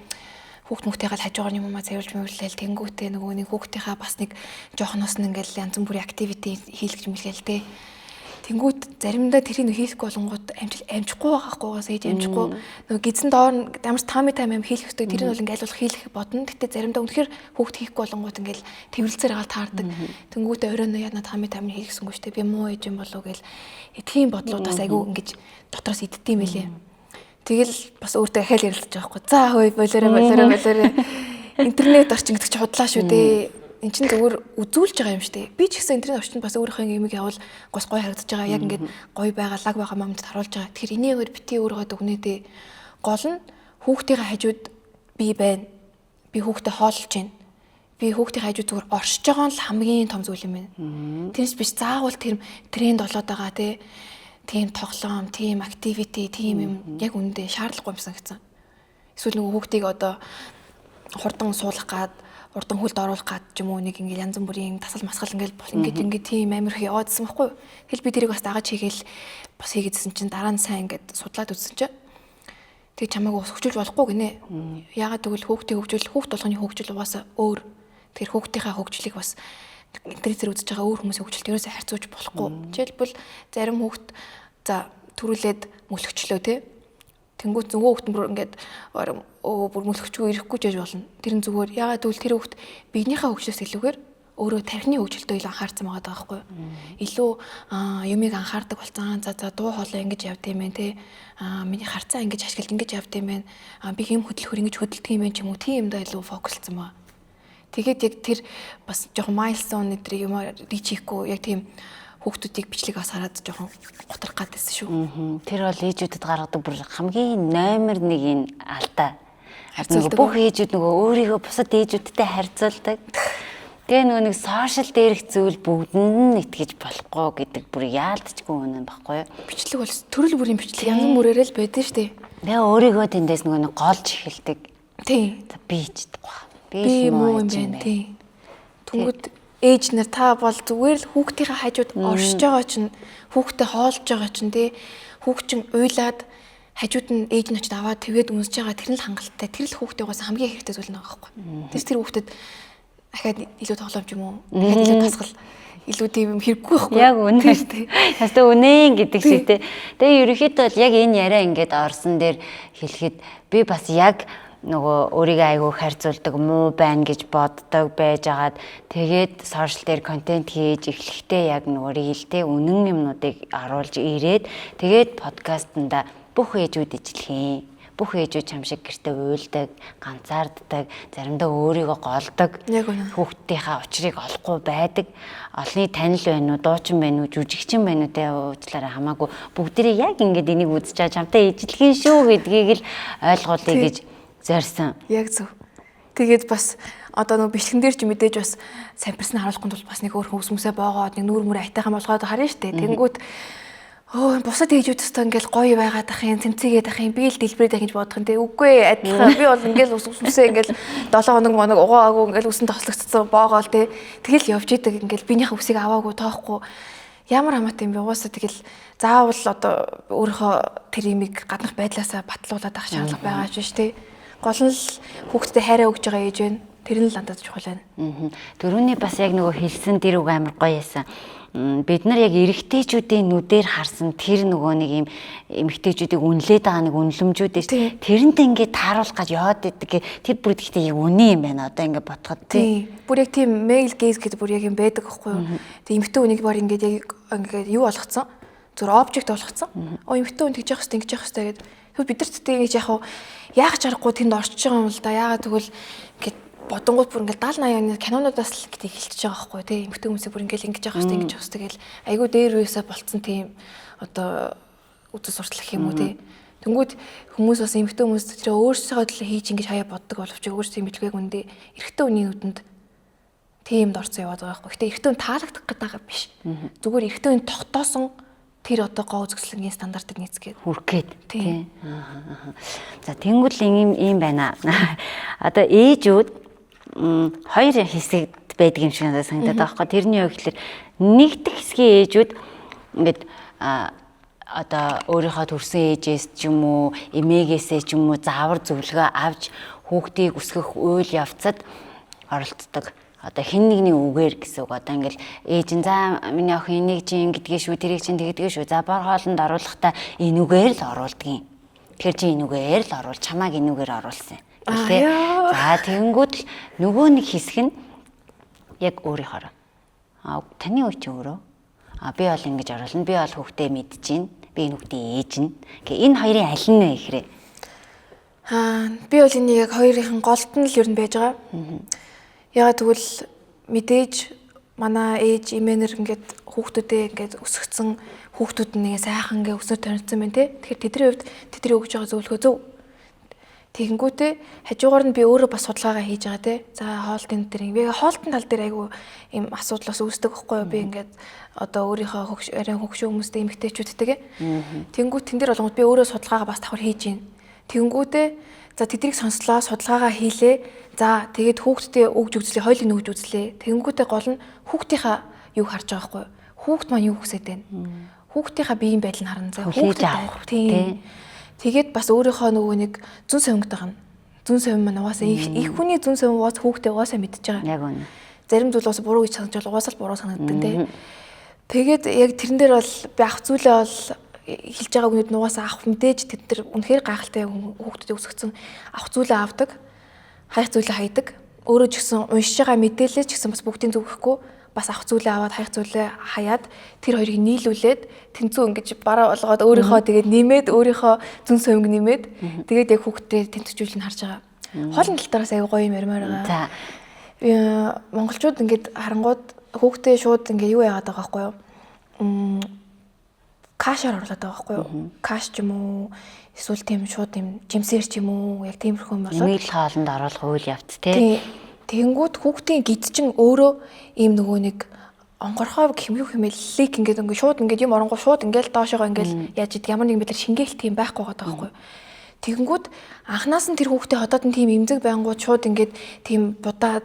Хүүхд мөхтэйгээ хажуугаар юм уу цэвэрлж мөвлөөл тэнгүүтээ нөгөө нэг хүүхдийнхаа бас нэг жоохноос нь ингээл янз бүрийн активити хийлгэж мэлгээл те. Тэнгүүт заримдаа тэрийг нөх хийхгүй болонгууд амжихгүй байгаахгүйгээс ээж амжихгүй нөгөө гидсэн доор ямар ч тами тайм юм хийх ёстой тэр нь бол ингээл болох хийх бодно. Гэтэ заримдаа үнэхэр хүүхд хийхгүй болонгууд ингээл тэрвэрлцээр хаал таардаг. Тэнгүүтээ оройн яа тами тайм хийхсэнгүй штэ би муу ээж юм болов гэл тийм бодлууд бас айгүй ингэж дотроос иддэм байлээ. Тэгэл бас өөртөө ахаал ярилцаж байгаа байхгүй. За хөөе болоорой болоорой болоорой. Интернет орчин гэдэг чи худлаа шүү дээ. Эн чинь зүгээр үзүүлж байгаа юм шүү дээ. Би ч гэсэн интернет орчинд бас өөрийнхөө юмыг явуул гос гой харагдаж байгаа. Яг ингээд гой байгаа, лаг байгаа момент харуулж байгаа. Тэгэхээр энийгээр бити өөрийгөө дүгнээ дээ. Гол нь хүүхдийнхээ хажууд би байна. Би хүүхдээ хооллож байна. Би хүүхдийн хажууд зүгээр оршиж байгаа нь л хамгийн том зүйл юм байна. Тэрнээс биш заавал тэр тренд болоод байгаа тий. Тийм тоглоом, тийм activity, тийм юм яг үүндээ шаардлагагүй юмсан гэсэн. Эсвэл нөгөө хүүхдийг одоо хурдан суулгах гад, урдан хөлд оруулах гад ч юм уу нэг ингээл янз бүрийн тасал масгал ингээл ингээд ингээд тийм амар их яваадсан байхгүй юу. Тэгэл би тэрийг бас дагаж хийгээл бас хийгээдсэн чинь дараа нь сайн ингээд судлаад үзсэн чинь тэг чамайг ус хөгжүүлж болохгүй гинэ. Яагаад гэвэл хүүхдийн хөгжил, хүүхд болгоны хөгжил угаасаа өөр. Тэгэхээр хүүхдийнхээ хөгжлийг бас интернетээр үзэж байгаа өөр хүмүүсийн хөгжилт ерөөсөө харьцуулж болохгүй. Жишээлбэл зарим хүүхд за төрүүлээд мөлхчлөө те. Тэнгүүт нөгөө хүүхд бүр ингээд бүр мөлхөчгүй ирэхгүй ч яж болно. Тэр нь зүгээр яагаад гэвэл тэр хүүхд биенийхээ хөгжлөөс илүүгээр өөрөө тархины хөгжилтөө илүү анхаарсан байгаа байхгүй юу. Илүү юмыг анхаардаг болсон. За за дуу хоолой ингэж явд юм байна те. Миний харцаа ингэж ашиглаж ингэж явд юм байна. Би юм хөдлөхөр ингэж хөдөлдөг юм байна ч юм уу. Тийм юмдаа илүү фокуслсан байгаа. Тэгээд яг тэр бас жоохон milestone эдрийг юм reach хийхгүй яг тийм хүүхдүүдийг бичлэг бас хараад жоохон гутрах гад байсан шүү. Тэр бол ээжүүдэд гаргадаг бүр хамгийн номер 1 энэ алдаа. Нөгөө бүх ээжүүд нөгөө өөрийгөө бусад ээжүүдтэй харьцуулдаг. Тэгээ нөгөө нэг сошиал дээрх зүйл бүгдэнд нь итгэж болохгүй гэдэг бүр яалтчгүй үнэн баггүй юу? Бичлэг бол төрөл бүрийн бичлэг янз бүрээрээ л байдаг шүү дээ. Тэгээ өөрийгөө тэндээс нөгөө нэг голж эхэлдэг. Тийм. Би ичдэг. Би муу юм байна тий. Тэнгүүд ээж нар та бол зүгээр л хүүхдийнхээ хажууд оршиж байгаа чинь хүүхдээ хоолж байгаа чинь тий. Хүүхд чинь уйлаад хажууд нь ээж нь очиж аваад тэгээд үнсэж байгаа тэр нь л хангалттай. Тэр л хүүхдээ угаасаа хамгийн хэрэгтэй зүйл нэг байхгүй. Тэр хүүхдэд ахаад илүү тоглоом ч юм уу, ахаад илүү тасгал, илүү тийм юм хэрэггүй байхгүй. Яг үнэ шүү дээ. Ястаа үнэн гэдэг шиг тий. Тэгээ ерөнхийдөө бол яг энэ яриа ингээд орсон дээр хэлэхэд би бас яг нөгөө өөрийгөө айгүй харьцуулдаг муу байна гэж боддог байжгаад тэгээд сошиал дээр контент хийж эхлэхдээ яг нөгөө рилтэй үнэн юмнуудыг оруулж ирээд тэгээд подкастнда бүх ээжүүд ижлэхэн. Бүх ээжүүд чам шиг гэртээ уйлдаг, ганцаарддаг, заримдаа өөрийгөө голдог. Хүүхдийнхээ учрыг олохгүй байдаг. Олны танил байна уу, дуучин байна уу, жүжигчин байна уу те уучлаарай хамаагүй бүгдээрээ яг ингээд энийг үзэж байгаа чамтай ижлэхэн шүү гэдгийг л ойлгуулъя гэж зорьсон. Яг зөв. Тэгээд бас одоо нөгөө бичлэгэн дээр чи мэдээж бас сайн персон харуулахгүй тул бас нэг өөр хүмүүс хүмүүсээ боогоод нэг нүүр мүр айтайхан болгоод харна штэ. Тэнгүүт бусад ээжүүд өстө ингээл гоё байгаад ах юм, тэмцээгээд ах юм, би л дэлбэрээд ах гэж бодох юм те. Үгүй адилхан би бол ингээл ус усээ ингээл 7 хоног моног угаагүй ингээл үсэн тослогдсон боогоол те. Тэгэл явж идэг ингээл биенийхээ үсийг аваагүй тоохгүй. Ямар хамаатай юм бэ? Угаасаа тэгэл заавал одоо өөрийнхөө тэр имийг гаднах байдлаасаа батлуулаад ах шаардлага байгаа ч биш те. Гол нь л хүүхдэд хайраа өгж байгаа ээж байна. Тэр нь л дандаа чухал байна. Төрөний бас яг нөгөө хэлсэн тэр үг амар гоё яасан. Бид нар яг эрэгтэйчүүдийн нүдээр харсан тэр нөгөө нэг юм эмэгтэйчүүдийг үнэлээд байгаа нэг үнэлэмжүүд шүү дээ. Тэрнтэй ингээд тааруулах гэж яваад идэг. Тэр бүр гэхдээ яг үнэн юм байна. Одоо ингээд бодоход тий. Бүр яг тийм male gaze гэдэг бүр яг юм байдаг байхгүй юу? Тэг эмэгтэй хүнийг бүр ингээд яг ингээд юу болгоцсон? Зүгээр object болгоцсон. Оо эмэгтэй хүн тэгж явах хэрэгтэй, ингэж явах хэрэгтэй гэдэг. Тэгвэл бид нарт тэг ингэж яах ч аргагүй тэнд орчиж байгаа юм л да. Яагаад тэгвэл ингээд бодонгууд бүр ингээд 70 80 оны кинонуудаас л гэдэг эхэлчихэж байгаа байхгүй тий. Эмэгтэй хүмүүсээ бүр ингээд ингэж явах хэрэгтэй, ингэж явах хэрэгтэй гэл айгүй дээр үесээ болцсон тийм одоо үзэл суртал гэх юм уу тий. Тэнгүүд хүмүүс бас эмэгтэй хүмүүс тэр өөрсдийнхөө төлөө хийж ингэж хаяа боддог боловч өөрсдийн мэдлэгийг үндэ эрэгтэй хүний нүдэнд тиймд орцсон яваад байгаа байхгүй. Гэтэ эрэгтэй хүн таалагдах гэдэг байгаа биш. Зүгээр эрэгтэй хүн тогтоосон тэр одоо гоо үзэсгэлэнгийн стандартыг нийцгээд хүрх гээд тий. За тэнгуул ийм байна. Одоо ээжүүд хоёр хэсэгт байдаг юм шиг надад санагдаад байгаа байхгүй. Тэрний юу гэхэлэр нэгдэх хэсгийн ээжүүд ингээд одоо өөрийнхөө төрсэн ээжээс ч юм уу, эмээгээсээ ч юм уу заавар зөвлөгөө авч хүүхдийг өсгөх үйл явцад оролцдог. Одоо хэн нэгний үгээр гэсэн үг. Одоо ингээл ээж нь за миний охин энийг чи ингэдгээ шүү, тэрийг чинь тэгдгээ шүү. За бор хоолнд оруулахдаа энүүгээр л оруулдгийн. Тэгэхээр чи энүүгээр л оруул, чамааг энүүгээр оруулсан. Гэлээ. За тэгэнгүүт л нөгөө нэг хэсэг нь яг өөрийнхоороо. А таны үе чи өөрөө. А би бол ингэж оруулна. Би бол хүүхдээ мэдчихээн. Би энэ хүүхдийн ээж нь. Гэ энэ хоёрын аль нь вэ гэхээр? Би бол энэ яг хоёрын голд нь л ер нь байж байгаа. Ягаад гэвэл мэдээж манай ээж эмээнэр ингээд хүүхдүүдээ ингээд өсгөцсөн хүүхдүүд нь нэг сайхан ингээд өснөр торилцсон байна те. Тэгэхээр тэдний хувьд тэдний өгж байгаа зөвлөгөө зөв. Тэгэнгүүтээ хажуугаар нь би өөрөө бас судалгаагаа хийж байгаа те. За хоолтын дээр би хоолтын тал дээр айгүй юм асуудал бас үүсдэг байхгүй юу? Би ингээд одоо өөрийнхөө арай хөгшин хүмүүстэй эмэгтэйчүүдтэйгээ. Тэнгүүт тэн дээр болгоод би өөрөө судалгаагаа бас давхар хийж байна. Тэнгүүтээ за тэднийг сонслоо, судалгаагаа хийлээ. За тэгээд хүүхдтэй өгж үзлээ, хоёулыг өгж үзлээ. Тэнгүүтээ гол нь хүүхдийнхаа юу харж байгаа байхгүй юу? Хүүхд маань юу хүсэж байна? Хүүхдийнхаа биеийн байдал нь харна. За хүүхдэд авах тийм. Тэгээд бас өөрийнхөө нөгөө нэг зүн совингтойх нь. Зүн совин маань угаасаа их хүний зүн совин угаас хүүхдээ угаасаа мэдж байгаа. Яг үнэ. Зарим зүйл бас буруу гэж санаж бол угаасаа л буруу санагддаг тий. Тэгээд яг тэрэн дээр бол би авах зүйлээ бол хэлж байгаа үгнүүд нь угаасаа авах мэдээж тэд нар үнэхээр гайхалтай хүүхдүүдийг өсгөцсөн авах зүйлээ авдаг, хаях зүйлээ хайдаг. Өөрөө ч гэсэн уншиж байгаа мэдээлэл ч гэсэн бас бүгдийн зөв гэхгүй бас авах зүйлээ аваад хаях зүйлээ хаяад тэр хоёрыг нийлүүлээд тэнцүү ингэж бараа болгоод өөрийнхөө тэгээд нэмээд өөрийнхөө зүн совинг нэмээд тэгээд яг хүүхдээ тэнцвэржүүлэн харж байгаа. Хоолны тал дээрээс аягүй гоё юм ярмаар байгаа. За. Монголчууд ингээд харангууд хүүхдээ шууд ингээд юу яагаад байгаа байхгүй юу? Кашаар орлоод байгаа байхгүй юу? Каш ч юм уу эсвэл тийм шууд юм жимсээр ч юм уу яг тиймэрхүү юм болоод нэмэгдэл хоолнд оруулах үйл явц тий. Тэгэнгүүт хүүхдийн гид чин өөрөө ийм нөгөө нэг онгорхой гэх юм юу хэмээл лик ингээд ингээд шууд ингээд юм оронгоо шууд ингээд доошоогоо ингээд яаж идэг ямар нэгэн байдлаар шингээлт тийм байхгүй байгаа байхгүй. Тэгэнгүүт анханаас нь тэр хүүхдээ хотод нь тийм эмзэг байнгут шууд ингээд тийм будаа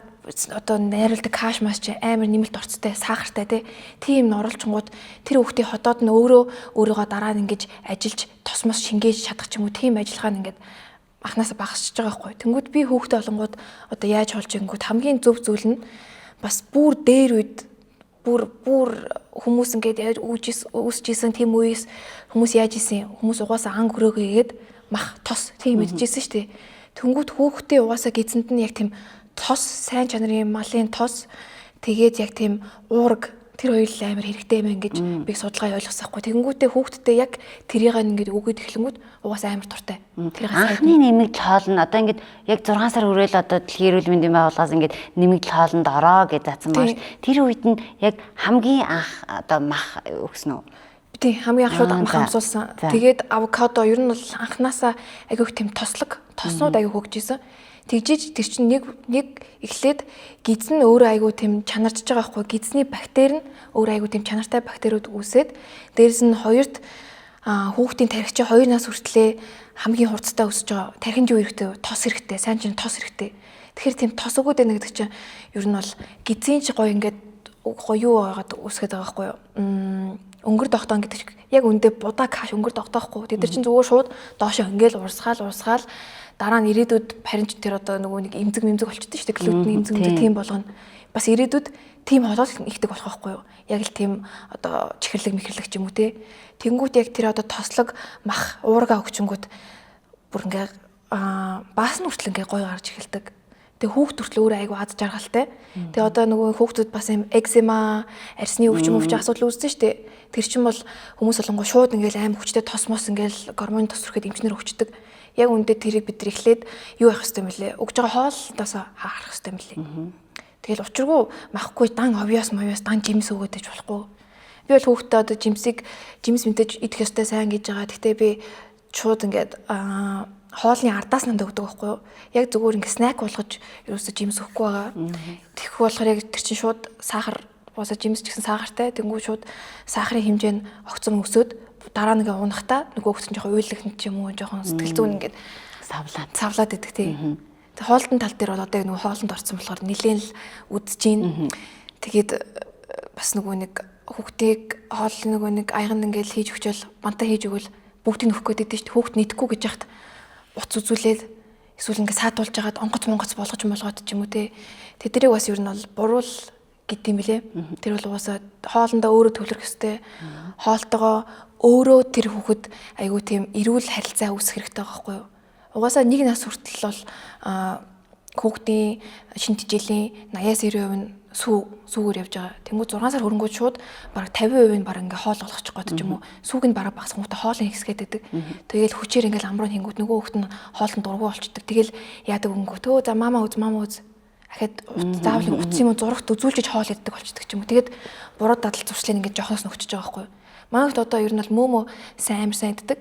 одоо найруулдаг каш маш чи амар нэмэлт орцтой сахартай тий тийм оруулчингууд тэр хүүхдээ хотод нь өөрөө өөрийгөө дараа нь ингэж ажиллаж тосмос шингээж чадах ч юм уу тийм ажиллагаа нь ингээд анханасаа багасчж байгаа байхгүй. Тэнгүүд би хүүхдээ олонгууд одоо яаж холж ингүүд хамгийн зөв зүйл нь бас бүр дээр үед бүр хүмүүс ингээд яаж үүсэж исэн тийм үеэс хүмүүс яаж исэн хүмүүс угаасаа ан хөрөөгөөгээд мах тос тийм мэдчихсэн шүү дээ. Тэнгүүд хүүхдээ угаасаа гизэнд нь яг тийм тос сайн чанарын малын тос тэгээд яг тийм уураг тэр хоёр л амар хэрэгтэй юм гэж би судалгаа ойлгосоохгүй. Тэгэнгүүтээ хүүхдтэй яг тэрийг ингээд өгөөд эхлэнгүүт угаасаа амар дуртай. Тэрийг анхны нэмэгдэл хоол нь одоо ингээд яг 6 сар хүрэл одоо дэлхийн эрүүл мэндийн байгууллагаас ингээд нэмэгдэл хоолнд ороо гэж заасан байна шүү. Тэр үед нь яг хамгийн анх одоо мах өгсөн үү? Тийм, хамгийн анх шууд мах амсуулсан. Тэгээд авокадо ер нь бол анханасаа айгүйх тийм тослог, тоснууд айгүй хөгж исэн. Тэгжиж тэр чинь нэг эхлээд гиз нь өөрөө айгүй тийм чанарчж байгаа байхгүй. Гизний бактери нь өөрөө айгүй тийм чанартай бактериуд үүсээд дээрэс нь хоёрт хүүхдийн тархич 2 нас хүртлээ хамгийн хурцтай өсөж байгаа. Тархинд юу хэрэгтэй вэ? Тос хэрэгтэй. Сайн чинь тос хэрэгтэй. Тэгэхээр тийм тос өгөөд байна гэдэг чинь ер нь бол гизийн чи гоё ингээд гоё юу байгаад үүсгээд байгаа байхгүй юу? Өнгөр тогтоон гэдэг чинь яг үндэ будаа каш өнгөр тогтоохгүй. Тэд нар чинь зүгээр шууд доошоо ингээл урсгаал дараа нь ирээдүйд харин ч тэр одоо нөгөө нэг эмзэг мэмзэг болчихдээ шүү дээ. Глютен эмзэг мэмзэг тийм болгоно. Бас ирээдүйд тийм хоолой ихдэг болох байхгүй юу? Яг л тийм одоо чихэрлэг мэхэрлэг ч юм уу те. Тэнгүүт яг тэр одоо тослог мах уурга өгчөнгүүт бүр ингээ баас нь хүртэл ингээ гоё гарч эхэлдэг. Тэгээ хүүхд хүртэл өөрөө айгүй аз жаргалтай. Тэгээ одоо нөгөө хүүхдүүд бас юм экзема, арьсны өвчин асуудал үүссэн шүү дээ. Тэр чинь бол хүмүүс болонгоо шууд ингээл аим хүчтэй тос мос ингээл гормон тос хүрэхэд эмчнэр өгчдөг. Яг үндэ тэрийг бид нар эхлээд юу яах ёстой юм бэлээ? Өгж байгаа хоолндоос харах ёстой юм бэлээ. Тэгэл учиргүй махгүй дан овёос моёос дан жимс өгөөд иж болохгүй. Би бол хүүхдээ одоо жимсийг жимс мэдээж идэх ёстой сайн гэж байгаа. Гэхдээ би шууд ингээд хоолны ардаас нанд өгдөг байхгүй юу? Яг зүгээр ингээ снэк болгож ерөөсөө жимс өгөхгүй байгаа. Тэгэхгүй болохоор яг тэр чинь шууд сахар уусаа жимс ч гэсэн сахартай. Тэнгүү шууд сахарын хэмжээ нь огцом өсөөд дараа нэг унахтаа нөгөө өгсөн жоохон уйлах ч юм уу жоохон сэтгэл зүйн ингээд савлаад идэх тий. Тэг хоолтон тал дээр бол одоо яг нөгөө хоолнд орсон болохоор нилээн л үдэж гин. Тэгээд бас нөгөө нэг хүүхдийг хоол нөгөө нэг аяганд ингээд хийж өгчөөл бантаа хийж өгөөл бүгдийг нөхөх гээд идэв шүү дээ. Хүүхд нийтэхгүй гэж яхад уц үзүүлээд эсвэл ингээд саадуулж хагаад онгоц монгоц болгож молгоод ч юм уу те. Тэднийг бас ер нь бол буруу л гэдэм билээ. Тэр бол угаасаа хоолндоо өөрөө төвлөрөх ёстой. Хоолтойгоо өөрөө тэр хүүхэд айгүй тийм эрүүл харилцаа үүсгэх хэрэгтэй байгаа байхгүй юу? Угаасаа нэг нас хүртэл бол Хүүхдийн шин тэжээлийн 80-90% нь сүүгээр явж байгаа. Тэнгүү 6 сар хөрөнгүүд шууд бараг 50% нь бараг ингээ хоол олгочих гээд ч юм уу. Сүүг нь бараг багасгангуудаа хоолыг хэсгээд байдаг. Тэгэл хүчээр ингээл амруу хингүүд нөгөө хүүхд нь хоолнд дургу болчдөг. Тэгэл яадаг өнгөө. Төө за мама үз мама үз. Ахад заавал утас юм уу зурагт үзүүлжиж хоол иддэг болчдөг ч юм уу. Тэгээд буруу дадал зуршлыг ингээд жохоос нөхчөж байгаа байхгүй юу. Манай хүүхд одоо ер нь бол мөө сайн амар сайн иддэг.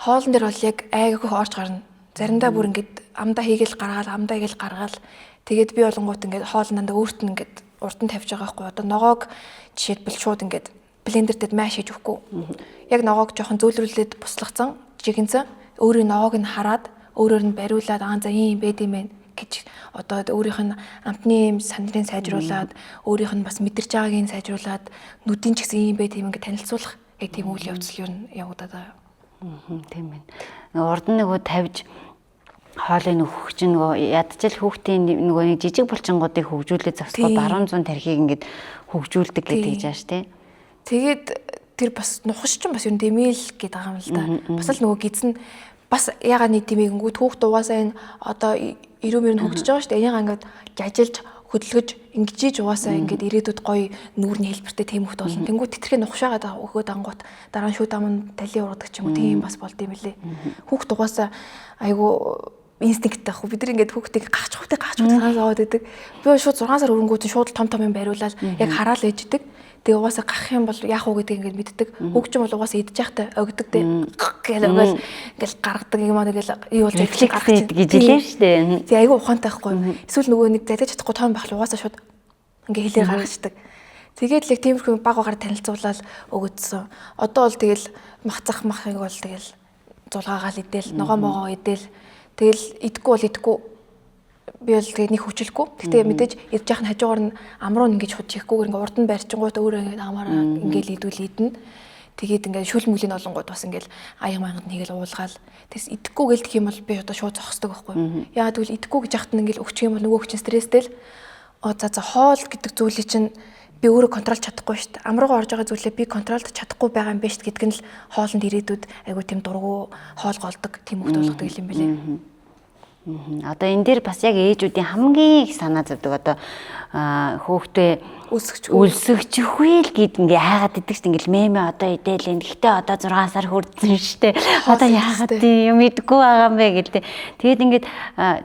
Хоолн дээр бол яг айгүйх орж гарна. Заримдаа бүр ингээд амдаа хийгээл гаргаал, амдаа хийгээл гаргаал. Тэгээд би болонгууд ингээд хоол дандаа өөрт нь ингээд урд нь тавьж байгаа байхгүй. Одоо ногоог жишээлбэл шууд ингээд блендер дээр маш хийж өгөхгүй. Яг ногоог жоохон зөөлрүүлээд буслагцсан, жигэнцэн өөрийн ногоог нь хараад өөрөөр нь бариулаад аа за ийм байд юм байна гэж одоо өөрийнх нь амтны юм сандрын сайжруулад, өөрийнх нь бас мэдэрч байгаагийг сайжруулад, нүдийн ч гэсэн ийм байд юм ингээд танилцуулах яг тийм үйл явцл юу явагдаад байгаа. Тийм байна. Урд нь нөгөө тавьж хоолыг нөхөх чинь нөгөө ядчил хүүхдийн нөгөө нэг жижиг булчингуудыг хөгжүүлээ зогсохгүй баруун зүүн тархийг ингээд хөгжүүлдэг гэдэг жааш тий. Тэгээд тэр бас нухаш чинь бас ер нь дэмэл гэдэг байгаа юм л да. Бас л нөгөө гизэн бас яга нэг дэмэгэнгүүд хүүхд угаасаа энэ одоо эрүүмэр нь хөгжиж байгаа шүү дээ. Энийг ингээд жажилж хөдөлгөж ингэж ийж угаасаа ингээд ирээдүйд гоё нүүрний хэлбэртэй тийм хөлт болно. Тэнгүү тэтгэхээ нухшаагаад өгөөд ангууд дараа нь шүүд ам нь талийн ургадаг ч юм уу тийм бас болд юм лээ. Хүүхд угаасаа айгу инстинкттэй ах. Бид нар ингээд хүүхдийг гахчих хүүхдээ гахчих санаас аваад идэг. Би шууд 6 сар өрөнгүүд шууд том том юм бариулаад яг хараал ээждэг. Тэгээ угаасаа гах юм бол яах уу гэдгийг ингээд мэддэг. Хүүхд чинь бол угаасаа идэж явахтай огдөг дээ. Гэл өгөөл ингээл гаргадаг юм аа тэгэл юу болж рефлекс гэж хэлээ шүү дээ. Тэгээ айгүй ухаантай байхгүй. Эсвэл нөгөө нэг залгиж чадахгүй том байх л угаасаа шууд ингээ хэлээр гаргацдаг. Тэгээд л яг тиймэрхүү баг багаар танилцуулаад өгөөдсөн. Одоо бол тэгэл мах зах махыг бол тэгэл зулгаагаал идэл, ногоо могоо идэл. Тэгэл идэхгүй бол идэхгүй. Би бол тэгээд нэг хүчлэхгүй. Гэтэ мэдээж идэж яхах нь хажуугаар нь амруу ингэж шууд чихгүйгээр ингээ урд нь барьчингууд өөрөө ингээ амаараа ингээл идвэл идэнэ. Тэгээд ингээ шүл мүлийн олонгууд бас ингээл аяг мангад нь хийгээл уулгаал. Тэгс идэхгүй гэлдэх юм бол би одоо шууд зогсдог байхгүй. Яагаад гэвэл идэхгүй гэж яхад нь ингээл өгчих юм бол нөгөө хүн стресстэй л за хоол гэдэг зүйлийг чинь би өөрөө контролж чадахгүй шүү дээ. Амруугаа орж байгаа зүйлээ би контролд чадахгүй байгаа юм биш гэдг нь л хоолнд ирээдүйд айгуу тийм дургу хоол голдог тийм хөвгт болгодог юм билээ. Одоо энэ дээр бас яг ээжүүдийн хамгийн их санаа зовдөг одоо хөөхтэй өлсөгчгүй л гэд ингээ яагаад идэг чинь ингээл мэмэ одоо идээлэн. Гэхдээ одоо 6 сар хүрдсэн штэ. Одоо яагаад юм идэхгүй байгаа юм бэ гэлээ. Тэгээд ингээд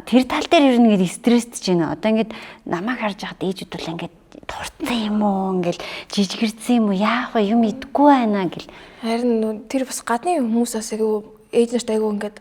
тэр тал дээр ер нь ингээд стресстэй ч байна. Одоо ингээд намайг харж байхад ээжүүд бол ингээд турцсан юм уу ингээл жижигэрсэн юм уу яах вэ юм идэхгүй байна гэл. Харин тэр бас гадны хүмүүс бас айгүй ээж нарт айгүй ингээд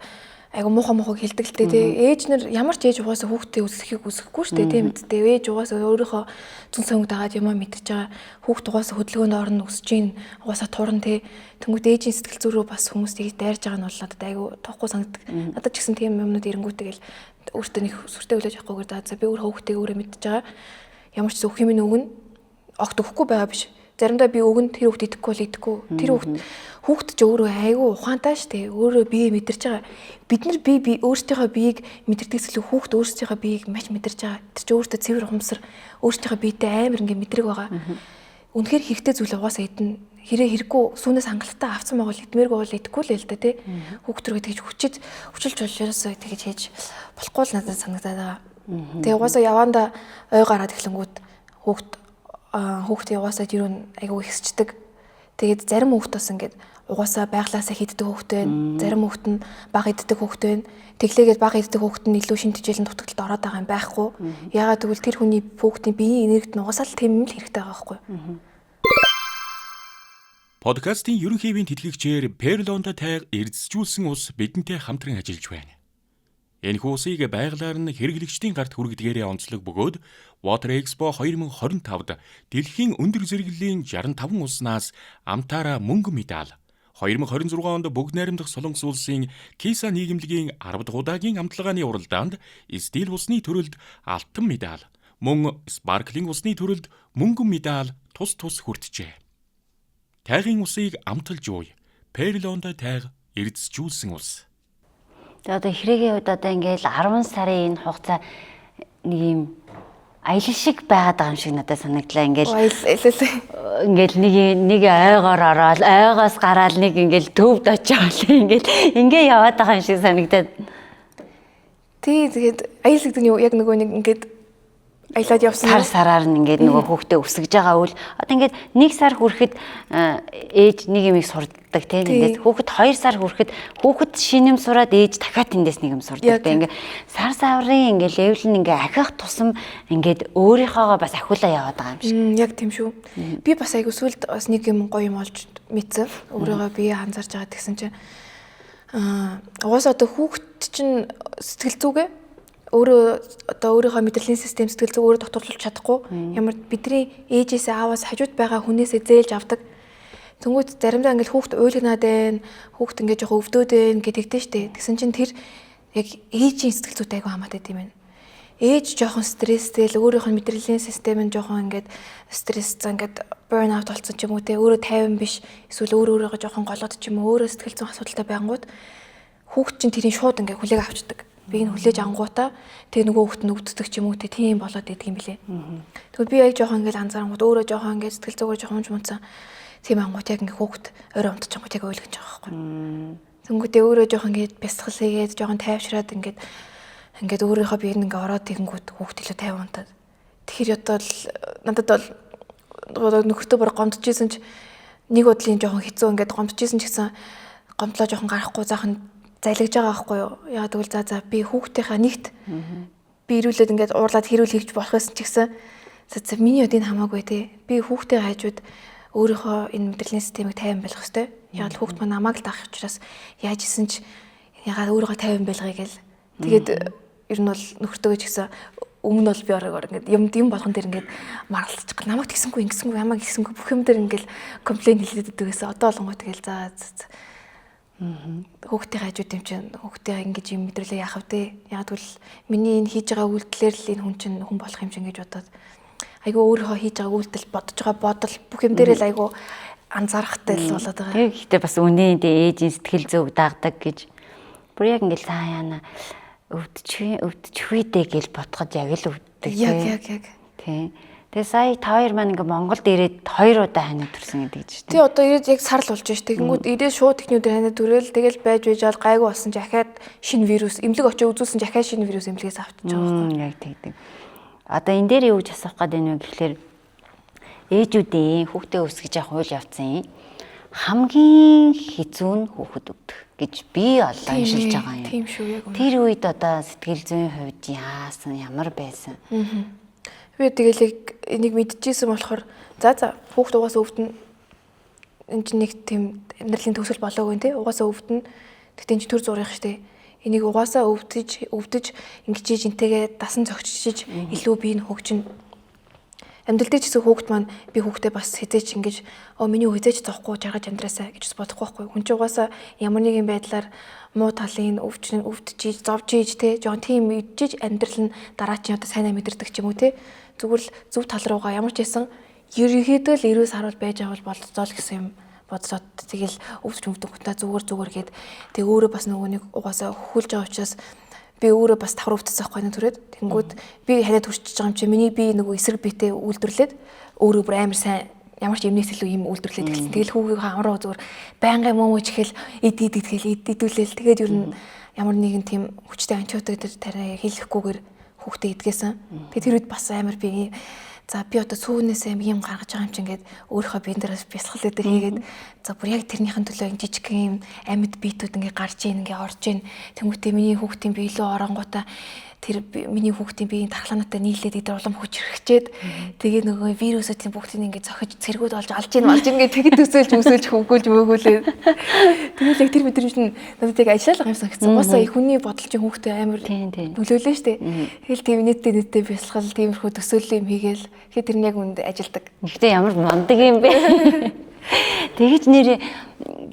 айгу муухай муухай хэлдэг л дээ тий. Ээж нар ямар ч ээж угаасаа хүүхдээ өсгөхийг үсгэхгүй шүү дээ тий мэдтэй. Ээж угаасаа өөрийнхөө зүн сөнгө дагаад юмаа мэдчихэж байгаа. Хүүхд угаасаа хөдөлгөөнд орно өсөж гин угаасаа турна тий. Тэнгүүд ээжийн сэтгэл зүйрөө бас хүмүүс тийг дайрж байгаа нь бол надад айгу тоохгүй санагддаг. Надад ч гэсэн тийм юмнууд эрэнгүүт тэгэл өөртөө нэг сүртэй хүлээж авахгүйгээр за би өөр хүүхдээ өөрөө мэдчихэж байгаа. Ямар ч зүг юм өгнө. Огт өгөхгүй байгаа биш. Заримдаа би өгөн тэр хүүхд идэхгүй бол идэхгүй. Тэр хүүхд ч өөрөө айгүй ухаантай шүү дээ. Өөрөө бие мэдэрч байгаа. Бид нар би өөрсдийнхөө биеийг мэдэрдэгс илүү хүүхд өөрсдийнхөө биеийг маш мэдэрч байгаа. Тэр чи өөртөө цэвэр ухамсар өөрсдийнхөө биетэй амар ингээ мэдрэг байгаа. Үнэхээр хэрэгтэй зүйл угаасаа идэнэ. Хэрэг хэрэггүй сүүнээс хангалттай авцсан байгаа бол идмээргүй бол идэхгүй л л дээ тий. Хүүхд рүү тэгж хүчиж хүчилж болоосоо тэгж хийж болохгүй л надад санагдаад байгаа. Тэгээ угаасаа яванда ой гараад эхлэнгүүт хүүхдээ угаасаа тэр нь айгүй ихсчдэг. Тэгээд зарим хүүхд бас ингээд угаасаа байглаасаа хийддэг хүүхд байна. Зарим хүүхд нь бага иддэг хүүхд байна. Тэглээгээд бага иддэг хүүхд нь илүү шин тэжээлийн дутагдлалд ороод байгаа юм байхгүй. Яагаад гэвэл тэр хүний хүүхдийн биеийн энергит нь угаасаа л тийм юм л хэрэгтэй байгаа байхгүй. Подкастын ерөнхий хэвийн тэтгэгчээр Перлонда тайг эрдэсжүүлсэн ус бидэнтэй хамтран ажиллаж байна. Энэхүү усыг байгалаар нь хэрэглэгчдийн гарт хүргэдгээрээ онцлог бөгөөд Water Expo 2025-д дэлхийн өндөр зэрэглэлийн 65 улснаас амтаараа мөнгө медаль 2026 онд бүгд найрамдах Солонгос улсын Киса нийгэмлэгийн 10 дахь удаагийн амтлагааны уралдаанд стил усны төрөлд алтан медаль, мөн спарклинг усны төрөлд мөнгөн медаль тус тус хүртжээ. Тайгын усыг амталж ууй. Перлонда тайг эрдэсжүүлсэн ус. Тэгээ одоо хэрэгийн хувьд одоо ингээл 10 сарын энэ хугацаа нэг юм аялал шиг байгаад байгаа юм шиг надад санагдлаа. Ингээл ингээл нэг ойгоор ороод ойгоос гараал нэг ингээл төвд очиод ингээл ингээ яваад байгаа юм шиг санагдаад. Тий, тэгээд аял гэдэг нь юу яг нөгөө нэг ингээд аялаад явсан. Сар сараар нь ингээд нөгөө хүүхдээ өсгөж байгаа үйл одоо ингээд 1 сар хүрэхэд ээж нэг юмыг сурдаг тийм эндээс хүүхэд 2 сар хүрэхэд хүүхэд шинэ юм сураад ээж дахиад эндээс нэг юм сурдаг тийм ингээд сар саврын ингээд level нь ингээд ахих тусам ингээд өөрийнхөөгөө бас ахиулаа яваад байгаа юм шиг. Яг тийм шүү. Би бас айгу сүлд бас нэг юм гоё юм олж мэдсэн. Өөрийгөө би анзаарч байгаа тэгсэн чинь угаасаа одоо хүүхэд чинь сэтгэл зүгээ өөрөө одоо өөрийнхөө мэдрэлийн систем сэтгэл зүй өөрөө докторлуулж чадахгүй ямар бидний ээжээсээ ааваас хажууд байгаа хүнээсээ зээлж авдаг. Тэнгүүт заримдаа ингээл хүүхд уйлгнаад байна, хүүхд ингээд жоохон өвдөөд байна гэдэгтэй штэ. Тэгсэн чинь тэр яг ээжийн сэтгэл зүйтэй айгүй хамаатай юм байна. Ээж жоохон стресстэй л өөрийнх нь мэдрэлийн систем нь жоохон ингээд стресс ингээд burn out болсон ч юм уу те, өөрөө тайван биш эсвэл өөрөө өөрийгөө жоохон голоод ч юм уу өөрөө сэтгэл зүйн асуудалтай байнгут хүүхд чинь тэрийг шууд ингээд хүлээг авчдаг. Би энэ хүлээж ангуудаа тэгээ нөгөө хүүхд нь өвддөг ч юм уу те, тийм болоод идэг юм билээ. Тэгвэл би яг жоохон ингээд анзаарангууд өөрөө жоохон ингээд сэтгэл зүгээр жоохон унж мунцсан тийм ангууд яг ингээд хүүхд орой унтчихгоо яг ойлгож байгаа байхгүй. Тэнгүүтээ өөрөө жоохон ингээд бясалгал хийгээд жоохон тайвшраад ингээд өөрийнхөө биед ингээд ороод ирэнгүүт хүүхд илүү тайван унтаад. Тэгэхээр одоо л надад бол нөхөртөө бүр гомдчихсэн ч нэг бодлын жоохон хэцүү ингээд гомдчихсэн ч гэсэн гомдлоо жоохон гарахгүй заах нь залгиж байгаа байхгүй юу? Яа тэгвэл за би хүүхдийнхаа нэгт би ирүүлээд ингээд уурлаад хэрүүл хийвч болох байсан ч гэсэн за миний өд энэ хамаагүй те. Би хүүхдээ хажууд өөрийнхөө энэ мэдрэлийн системийг тайван байлгах ёстой. Яг л хүүхд маань намайг л даах учраас яаж исэн ч ягаад өөрийгөө тайван байлгая гэл. Тэгээд ер нь бол нөхөртөөгөө ч гэсэн өмнө бол би ороор ингээд юм болгон дээр ингээд маргалцчих гал намайг тэгсэнгүй ингэсэнгүй ямаг ингэсэнгүй бүх юм дээр ингээд комплейн хэлээд өгдөг гэсэн. Одоо болонгоо тэгэл за хүүхдийн хажууд юм чинь хүүхдээ ингэж юм мэдрүүлээ яах вэ? Яг тэгвэл миний энэ хийж байгаа үйлдэлээр л энэ хүн чинь хүн болох юм чинь гэж бодоод айгүй өөрийнхөө хийж байгаа үйлдэл бодож байгаа бодол бүх юм дээр л айгүй анзаарахтай л болоод байгаа. Тэр гэхдээ бас үнэ ээжийн сэтгэл зүг дагдаг гэж бүр яг ингээл цаа яана өвдчихвээ дээ гэж ботход яг л өвддөг. Яг. Тийм. Тэгээ сая та хоёр маань ингээ Монголд ирээд 2 удаа ханиад төрсөн гэдэг чинь. Тий одоо ирээд яг сар л болж ш. Тэгэнгүүт ирээд шууд техний өдөр ханиад төрөөл тэгэл байж байжаал гайгүй болсон чи ахаад шинэ вирус эмнэлэг очиж үзүүлсэн чи ахаад шинэ вирус эмнэлгээс авчиж байгаа байхгүй. Яг тэгдэг. Одоо энэ дээр юу гэж асуух гээд байна вэ гэхлээр ээжүүдийн хүүхдээ өсгөж явах үйл явцын хамгийн хэцүү нь хүүхэд өвдөх гэж би олоо уншилж байгаа юм. Тийм шүү яг. Тэр үед одоо сэтгэл зүйн хувьд яасан ямар байсан? Би тэгэл яг энийг мэдчихсэн болохоор за хүүхд угаасаа өвдөн энэ чинь нэг тийм амьдралын төгсгөл болоогүй те, угаасаа өвдөн. Тэгтээ энэ чинь төр зурих штэ. Энийг угаасаа өвдөж ингэж жинтэйгээ дасан зөгчиж илүү би энэ хөгжин амьдрал дээр ч гэсэн хүүхд маань би хүүхдээ бас хизээч ингэж миний хизээч зовхгүй жаргаж амьдраасаа гэж бодохгүй байхгүй. Хүн чинь угаасаа ямар нэгэн байдлаар муу талын өвчин өвдөж зовж ийж те жоон тийм мэдчихэж амьдрал нь дараа чинь одоо сайн мэдэрдэг ч юм уу те. Зүгээр л зөв тал руугаа ямар ч байсан ерөнхийдөө л эрүүл саруул байж байгаа бол болцоол гэсэн юм бодсоод тэгэл өвдөж өвдөнгөтөө зүгээр гээд тэг өөрөө бас нөгөө нэг угаасаа хөхүүлж байгаа учраас би өөрөө бас давхар өвдсөн байхгүй нэг төрөөд тэнгүүд би ханиад төрчихөж байгаа юм чи миний би нөгөө эсрэг биетэй үйлдвэрлээд өөрөө бүр амар сайн ямар ч эмнээс илүү юм үйлдвэрлээд эхэлсэн. Тэгэл хүүгийнхээ амраа зүгээр байнгын муу мууч ихэл ид ид идгээл идүүлээл тэгээд ер нь ямар нэгэн тийм хүчтэй антибиотик тэр тариа хийлгэхгүйгээр хүүхдээ идгээсэн. Тэгээд тэр үед бас амар би за би одоо сүүнээсээ юм гаргаж байгаа юм чинь ингээд өөрийнхөө биен дээрээс бясалгал өдр хийгээд за бүр яг тэрнийхэн төлөө ингэ жижиг юм амьд биетүүд ингээ гарч ийн ингээ орж ийн тэнгуүтээ миний хүүхдийн бие илүү оронгуудаа тэр миний хүүхдийн биеийн дархлаанаатай нийлээд идэр улам хүч хэрэгчээд тэгээ нөгөө вирусуудын бүгдийг ингээ зохиж цэргүүд болж алж ийн болж ин ингээ тэгэд төсөөлж өсөөлж хөвгүүлж мөөгүүлээ. Тэгэл яг тэр мэдрэмж нь надад яг ажиллах юм санагдсан. Угаасаа хүний бодол чинь хүүхдээ амар нөлөөлөө штэ. Тэгэл тийм нийтдээ бясалгал тиймэрхүү төсөөлөл юм хийгээл тэгэхээр тэр нь яг үнд ажилдаг. Гэхдээ ямар мундаг юм бэ? Тэгэж нэр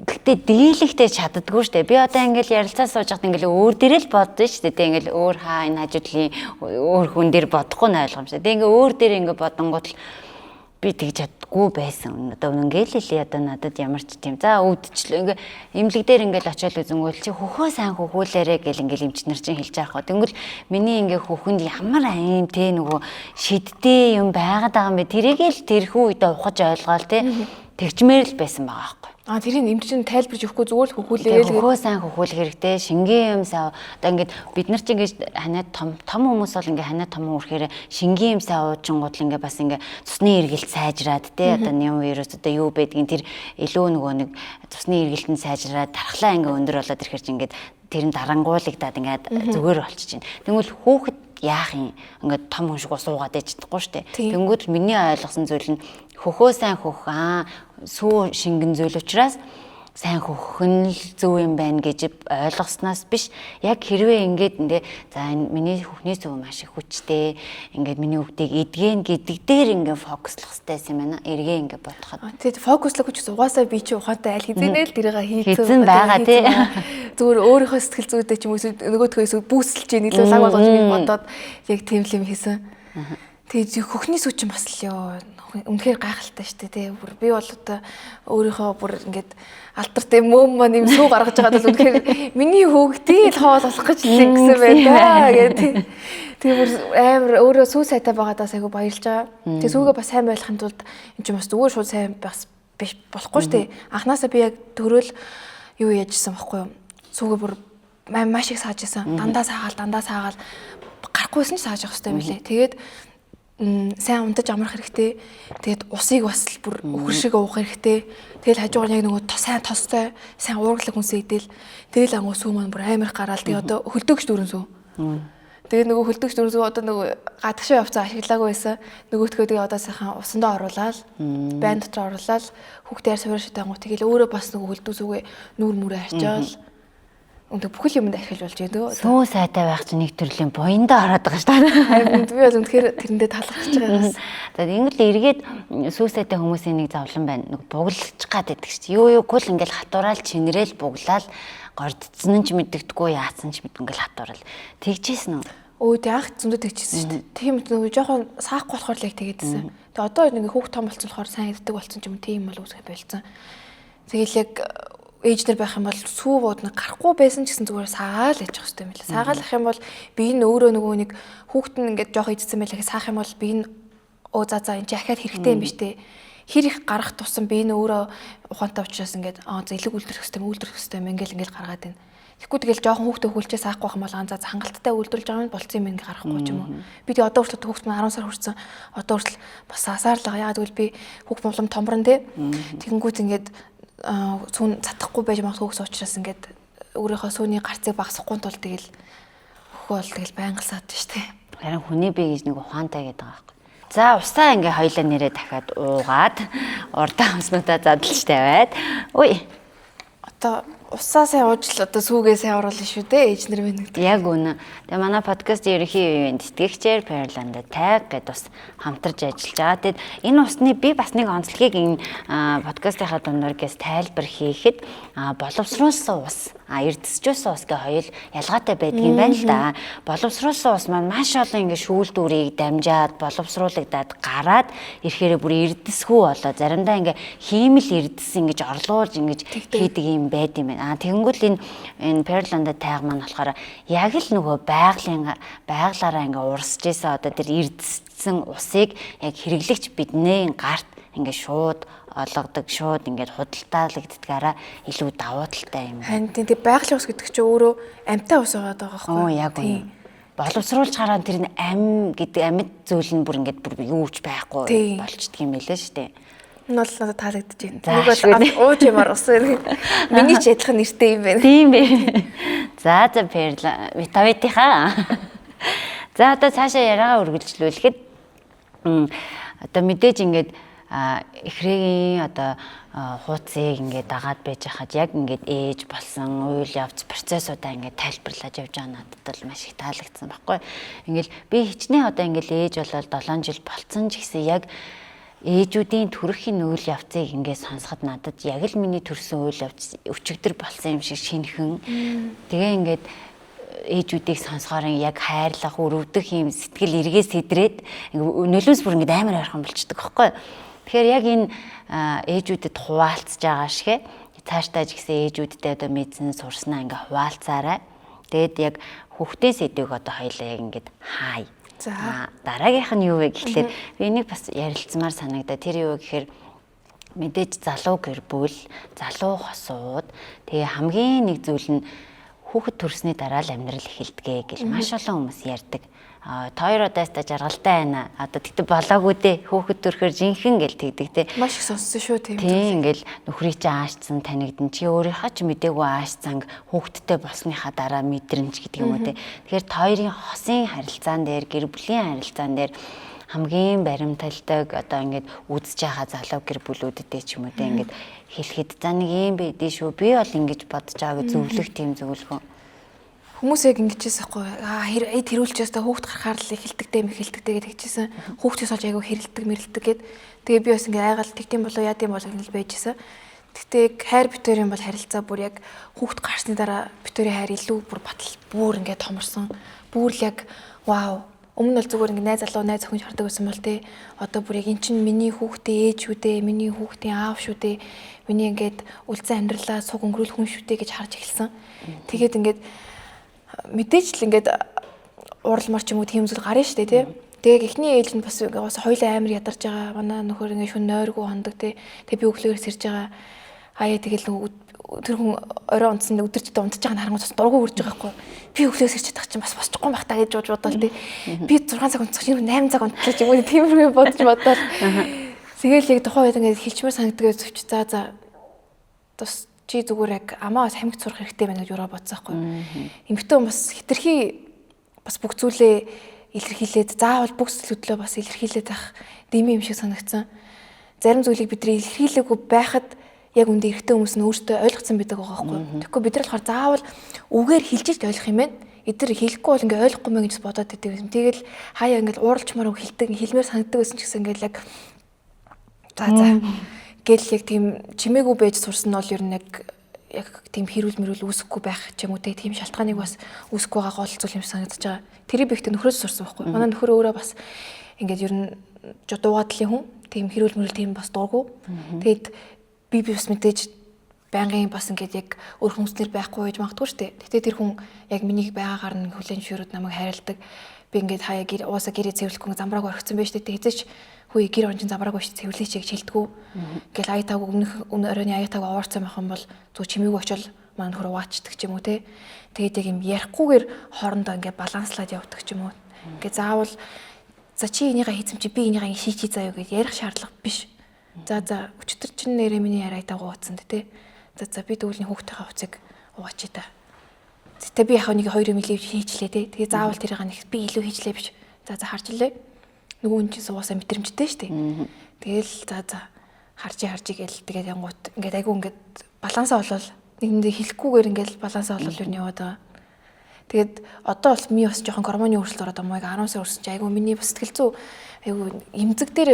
гэхдээ дийлэхтэй чаддаггүй штэ. Би одоо ингээл ярилцаа сууж байхад ингээл өөр дээрээ л бодсон штэ. Тэг ингээл өөр хаа энэ хажуудлын өөр хүн дээр бодохгүй нь ойлгомжтой. Тэг ингээ өөр дээр ингээ бодонгууд л би тэгж чаддаггүй байсан. Одоо ингээл хэлээ одоо надад ямар ч тийм. За өвдчлээ ингээ эмнэлэг дээр ингээл очиод үзэнгүүл чи хөхөө сайн хөхүүлээрэ гэл ингээл эмчнэр чинь хэлж байгаа хөө. Тэнгүүл миний ингээ хөхөнд ямар аим те нөгөө шидтэй юм байгаад байгаа юм бэ. Тэрийг л тэрхүү үедээ ухаж ойлгоол те. Тэгчмээр л байсан байгаа байхгүй. А тэрийг эмч чинь тайлбарж өгөхгүй зүгээр л хөхүүлээл гэдэг. Хөхөө сайн хөхүүлэх хэрэгтэй. Шингэн юм сайн. Одоо ингээд бид нар чинь ингээд ханиад том том хүмүүс бол ингээд ханиад том үрхээр шингэн юм сайн уучингууд л ингээд бас ингээд цусны эргэлт сайжраад те одоо ням вирус одоо юу байдгийг тэр илүү нөгөө нэг цусны эргэлт нь сайжраад тархлаа ингээд өндөр болоод ирэхэр чинь ингээд тэр нь дарангуулагдаад ингээд зүгээр болчих чинь. Тэгвэл хүүхэд яах юм ингээд том хүн шиг ус уугаад ээж чадахгүй шүү дээ. Тэнгүүд миний ойлгосон зүйл нь хөхөө сайн хөх аа сүү шингэн зүйл учраас сайн хөхөх нь л зөв юм байна гэж ойлгосноос биш яг хэрвээ ингээд нэ за энэ миний хөхний зөв маш их хүчтэй ингээд миний хүүхдийг эдгэн гэдэг дээр ингээд фокуслах хэрэгтэй юм байна. Эргээ ингээд бодоход. Тэгээд фокуслах гэж угаасаа би чи ухаантай аль хэзээ л тэрийг хийцэн байгаа тий. Зүгээр өөрийнхөө сэтгэл зүйдээ ч юм уу нөгөөдхөө бүүсэлж ийн илүү лаг болгож гэж бодоод яг тийм л юм хийсэн. Тэгээд хөхний сүү чинь бас л ёо үнэхээр гайхалтай шүү дээ тий. Бүр би бол одоо өөрийнхөө бүр ингээд алдартай мөөм маань юм сүү гаргаж байгаад бол үнэхээр миний хүүхдийн л хоол болох гэж л гэсэн байна даа гэх тий. Тэгээ бүр амар өөрөө сүү сайтай байгаадаас айгу баярлж байгаа. Тэгээ сүүгээ бас сайн байлгахын тулд энэ чинь бас зүгээр шууд сайн бас биш болохгүй шүү дээ. Анхнаасаа би яг төрөөл юу яажсэн байхгүй юу? Сүүгээ бүр маш их сааж исэн. Дандаа саагаал, дандаа саагаал гарахгүйсэн ч сааж явах хэрэгтэй юм лээ. Тэгээд сайн унтаж амрах хэрэгтэй. Тэгээд усыг бас л бүр өхөр шиг уух хэрэгтэй. Тэгэл хажуугаар яг нөгөө сайн тостой, сайн уурлаг хүнсээ идэл. Тэгэл ангуу сүү маань бүр амар их гараал. Тэгээ одоо хөлдөөгч дүүрэн сүү. Тэгээ нөгөө хөлдөөгч дүүрэн сүү одоо нөгөө гадагшаа явцаа ашиглаагүй байсан. Нөгөөтгөө тэгээ одоо сайхан усандаа оруулаад, байн дотор оруулаад хүүхдээ яар суурь шатангуу тэгэл өөрөө бас нөгөө хөлдөө сүүгээ нүүр мүрээ арчаал. Өндөр бүхэл юмд ашиглаж болж байна. Сүү сайтай байх чинь нэг төрлийн буяндаа ороод байгаа шүү дээ. Харин би бол үнэхээр тэрэндээ талархаж байгаа бас. За ингэл эргээд сүү сайтай хүмүүсийн нэг зовлон байна. Нэг буглаж гад байдаг шүү дээ. Юу юугүй л ингээл хатуураал чинрээл буглаал гордцсон нь ч мэддэггүй яатсан ч мэд ингээл хатуураал. Тэгжсэн үү? Өө тэг анх зөндөө тэгчихсэн шүү дээ. Тийм нөгөө жоохон саахгүй болохоор л яг тэгээдсэн. Тэгээ одоо нэг хүүхд том болсон болохоор сайн иддэг болсон ч юм тийм бол үүсгэх болцсон. Тэгэл яг ээж нар байх юм бол сүү бууд нэг гарахгүй байсан ч гэсэн зүгээр саагаал яж явах хэрэгтэй юм байна. Саагаалах юм бол би энэ өөрөө нөгөө нэг хүүхэд нь ингээд жоох идсэн байлаа гэхээ саах юм бол би энэ оо за за энэ чи ахиад хэрэгтэй юм биш үү? Хэр их гарах тусам би энэ өөрөө ухаантай учраас ингээд аа за элэг үйлдвэрлэх хэрэгтэй юм, үйлдвэрлэх хэрэгтэй юм ингээл ингээл гаргаад байна. Тэгэхгүй тэгэл жоохон хүүхдээ хөлчээ саахгүй байх юм бол аа за хангалттай үйлдвэрлэж байгаа юм болцсон юм ингээ гарахгүй ч юм уу. Би тэгээ одоо хүртэл хүүхд маань 10 сар хүрсэн. Одоо хүртэл бас саасаар л байгаа. Яагаад гэвэл би хүүхд улам томрон те. Тэгэнгүүт ингээд сүүн чадахгүй байж магадгүй гэсэн учраас ингээд өөрийнхөө сүүний гарцыг багасгахгүй тул тэгэл хөхөө бол тэгэл байнга саад штэ. Харин хүний бие гэж нэг ухаантай гэдэг байгаа байхгүй. За усаа ингээ хоёлаа нэрээ дахиад уугаад урдаа хамснуудаа задлж тавиад. Үй. Одоо усаа сайн ууж л одоо сүүгээ сайн оруулна шүү дээ ээж нар минь гэдэг. Яг үнэ. Тэгээ манай подкаст ерөнхий ивээн тэтгэгчээр Pearland Tag гэдээ бас хамтарч ажиллаж байгаа. Тэгэд энэ усны би бас нэг онцлогийг энэ подкастынхаа дундуур гэс тайлбар хийхэд боловсруулсан ус, эрдэсжүүлсэн ус гэх хоёр ялгаатай байдаг юм байна л да. Боловсруулсан ус маань маш олон ингээ шүүлдүүрийг дамжаад боловсруулагдаад гараад ирэхээрээ бүр эрдэсгүй болоо заримдаа ингээ хиймэл эрдэс ингэж орлуулж ингэж хийдэг юм байд юм байна. Тэгэнгүүт энэ Pearland тайг маань болохоор яг л нөгөө байгалийн байглаараа ингээ урсж исэн одоо тэр эрдэссэн усыг яг хэрэглэгч бидний гарт ингээ шууд олгодог, шууд ингээд худалдаалагддгаараа илүү давуу талтай юм. Харин тийм байгалийн ус гэдэг чинь өөрөө амьтай ус байгаа даа байхгүй юу? Яг үнэ. Боловсруулж хараа тэр нь ам гэдэг амьд зүйл нь бүр ингээд бүр юу ч байхгүй болчдөг юм байлээ шүү дээ. Энэ бол надад таалагдаж байна. Нэг бол ууж ямаар ус байна. Миний ч адилхан нэртэй юм байна. Тийм бэ. За за Перла Витавитийнхаа. За одоо цаашаа яриагаа үргэлжлүүлэхэд одоо мэдээж ингээд эхрээгийн одоо хууцыг ингээд дагаад байж хахад яг ингээд ээж болсон үйл явц процессуудаа ингээд тайлбарлаж явж байгаа надад бол маш их таалагдсан байхгүй. Ингээл би хичнээн одоо ингээд ээж болол 7 жил болцсон ч гэсэн яг ээжүүдийн төрөхийн үйл явцыг ингээд сонсоход надад яг л миний төрсөн үйл явц өчигдөр болсон юм шиг шинхэн. Тэгээ ингээд ээжүүдийг сонсохоор яг хайрлах, өрөвдөх юм сэтгэл эргээ сэдрээд нөлөөс бүр ингээд амар ойрхон болчдөг байхгүй. Тэгэхээр яг энэ ээжүүдэд хуваалцж байгаа шиг цаашдаа ч гэсэн ээжүүдтэй одоо мэдсэн сурснаа ингээ хуваалцаарай. Тэгэд яг хүүхдийн сэдвийг одоо хоёлаа яг ингээд хаая. За дараагийнх нь юу вэ гэхлээр би энийг бас ярилцмаар санагдаа. Тэр юу гэхээр Мэдээж залуу гэр бүл, залуу хосууд тэгээ хамгийн нэг зүйл нь хүүхэд төрсний дараа л амьдрал эхэлдэг гэж маш олон хүмүүс ярьдаг. Та хоёр одоо яста жаргалтай байна. Одоо тэгтээ болоогүй дээ. Хүүхэд төрөхөр жинхэнэ гэл тэгдэг те. Маш их сонссон шүү тийм. Тийм ингээл нөхрийг чи аашцсан танигдан чи өөрийнхөө ч мдээгүй ааш занг хүүхэдтэй болсныхаа дараа мэдрэмж гэдэг юм уу те. Тэгэхээр та хоёрын хосын харилцаан дээр, гэр бүлийн харилцаан дээр хамгийн баримталдаг одоо ингээд үзэж байгаа залуу гэр бүлүүдтэй ч юм уу те ингээд хэлэхэд за нэг юм байдээ шүү. Би бол ингэж бодож байгаа гэж зөвлөх тийм зөвлөгөө. Хүмүүс яг ингэжээс ахгүй аа эд хэрүүлчихээс та хүүхд гарахаар л эхэлдэг дээ мэхэлдэг дээ гэж тэгжсэн. Хүүхдээс олж айгүй хэрэлдэг мэрэлдэг гэд. Тэгээ би бас ингээ айгаал тэгдэм болоо яа гэм болоо гэж байжсэн. Тэгтээ яг хайр битэрийн бол харилцаа бүр яг хүүхд гарсны дараа битэрийн хайр илүү бүр батал бүр ингээ томорсон. Бүр л яг вау. Өмнө нь бол зүгээр ингээ найз залуу найз охин хардаг байсан бол те одоо бүр яг эн чинь миний хүүхдээ ээж шүү дээ, миний хүүхдийн аав шүү дээ, миний ингээд үлдсэн амьдралаа суг өнгөрүүлэх хүн шүү дээ гэж харж эхэлсэн. Тэгээд ингээд мэдээж л ингээд уралмар ч юм уу тийм зүйл гарна шүү дээ тий. Тэгээ эхний ээлж нь бас бас хоёулаа амар ядарч байгаа. Манай нөхөр ингээд шүн нойргүй хондог тий. Тэгээ би өглөөр сэрж байгаа. Хаяа тэгэл тэр хүн орой унтсан өдөрчдөө унтж байгаа нь харангуут бас дургу үрж байгаа байхгүй. Би өглөө сэрч чадах чинь бас босчихгүй байх та гэж бодож тий. Би 6 цаг унтчих чинь 8 цаг унтлаа ч юм уу тиймэрхүү бодож бодоод. Тэгэл яг тухайн үед ингээд хилчмээр санагддаг зүвч за тус чи зүгээр яг амаа бас хамиг сурах хэрэгтэй байна гэж юураа бодсон байхгүй. Эмэгтэй хүн бас хитрхи бас бүх зүйлээ илэрхийлээд заавал бүх зүйл хөдлөө бас илэрхийлээд байх дэмий юм шиг санагдсан. Зарим зүйлийг бид нар илэрхийлээгүй байхад яг үндэ эрэгтэй хүмүүс нь өөртөө ойлгоцсон байдаг байгаа байхгүй. Тэгэхгүй бид нар болохоор заавал үгээр хэлж иж ойлгох юм байна. Эдгээр хэлэхгүй бол ингээ ойлгохгүй мэн гэж бодоод байдаг юм. Тэгэл хаяа ингээл ууралчмаар үг хэлдэг, хэлмээр санагддаг байсан ч гэсэн ингээл яг за гэл яг тийм чимээгүй байж сурсан нь бол ер нь яг тийм хэрүүл мэрүүл үүсэхгүй байх ч юм уу те тийм шалтгааныг бас үүсэхгүй байгаа гол зүйл юм санагдаж байгаа. Тэрийг би ихтэй нөхрөөс сурсан байхгүй. Манай нөхөр өөрөө бас ингээд ер нь дуугадлын хүн, тийм хэрүүл мэрүүл тийм бас дургу. Тэгээд би бас мэдээж байнгын бас ингээд яг өөр хүмүүснэр байхгүй байж магадгүй шүү дээ. Гэтэ тэр хүн яг миний байгаагаар нь хүлээн зөвшөөрөөд намайг хайрладаг. Би ингээд хаяа гэр уусаа гэрээ цэвэрлэхгүй замбрааг орхисон байж тээ. Хэзээч хүү гэр ончин замбрааг биш цэвэрлээч гэж хэлдэггүй. Ингээл ая тааг өмнөх оройн ая тааг овоорцсон байх юм бол зүг чимээгүй очил манай нөхөр угаачдаг ч юм уу те. Тэгээд яг юм ярихгүйгээр хоорондоо ингээд баланслаад явдаг ч юм уу. Ингээд заавал за чи энийгээ хийцэн чи би энийгээ шийчий заа юу гэж ярих шаардлага биш. За өчтөр чинь нэрээ миний яриа тааг ууцсан те. За би тэгвэл хүүхдийнхээ хувцыг угаачъя та. Гэтэ би яг нэг хоёр юм илүү хийчлээ те. Тэгээ заавал тэрийг нэг би илүү хийчлээ биш. За харж илээ. Нөгөө хүн чинь суугаасаа мэдрэмжтэй шүү дээ. Тэгэл за харж гээл тэгээд янгуут ингээд айгүй ингээд балансаа болол нэгэндээ хэлэхгүйгээр ингээд балансаа болол юу яваад байгаа. Тэгээд одоо бол миний бас жоохон гормоны өөрчлөлт ороод байгаа юм. 10 сар өрсөн чи айгүй миний бас сэтгэл зүй айгүй эмзэг дээр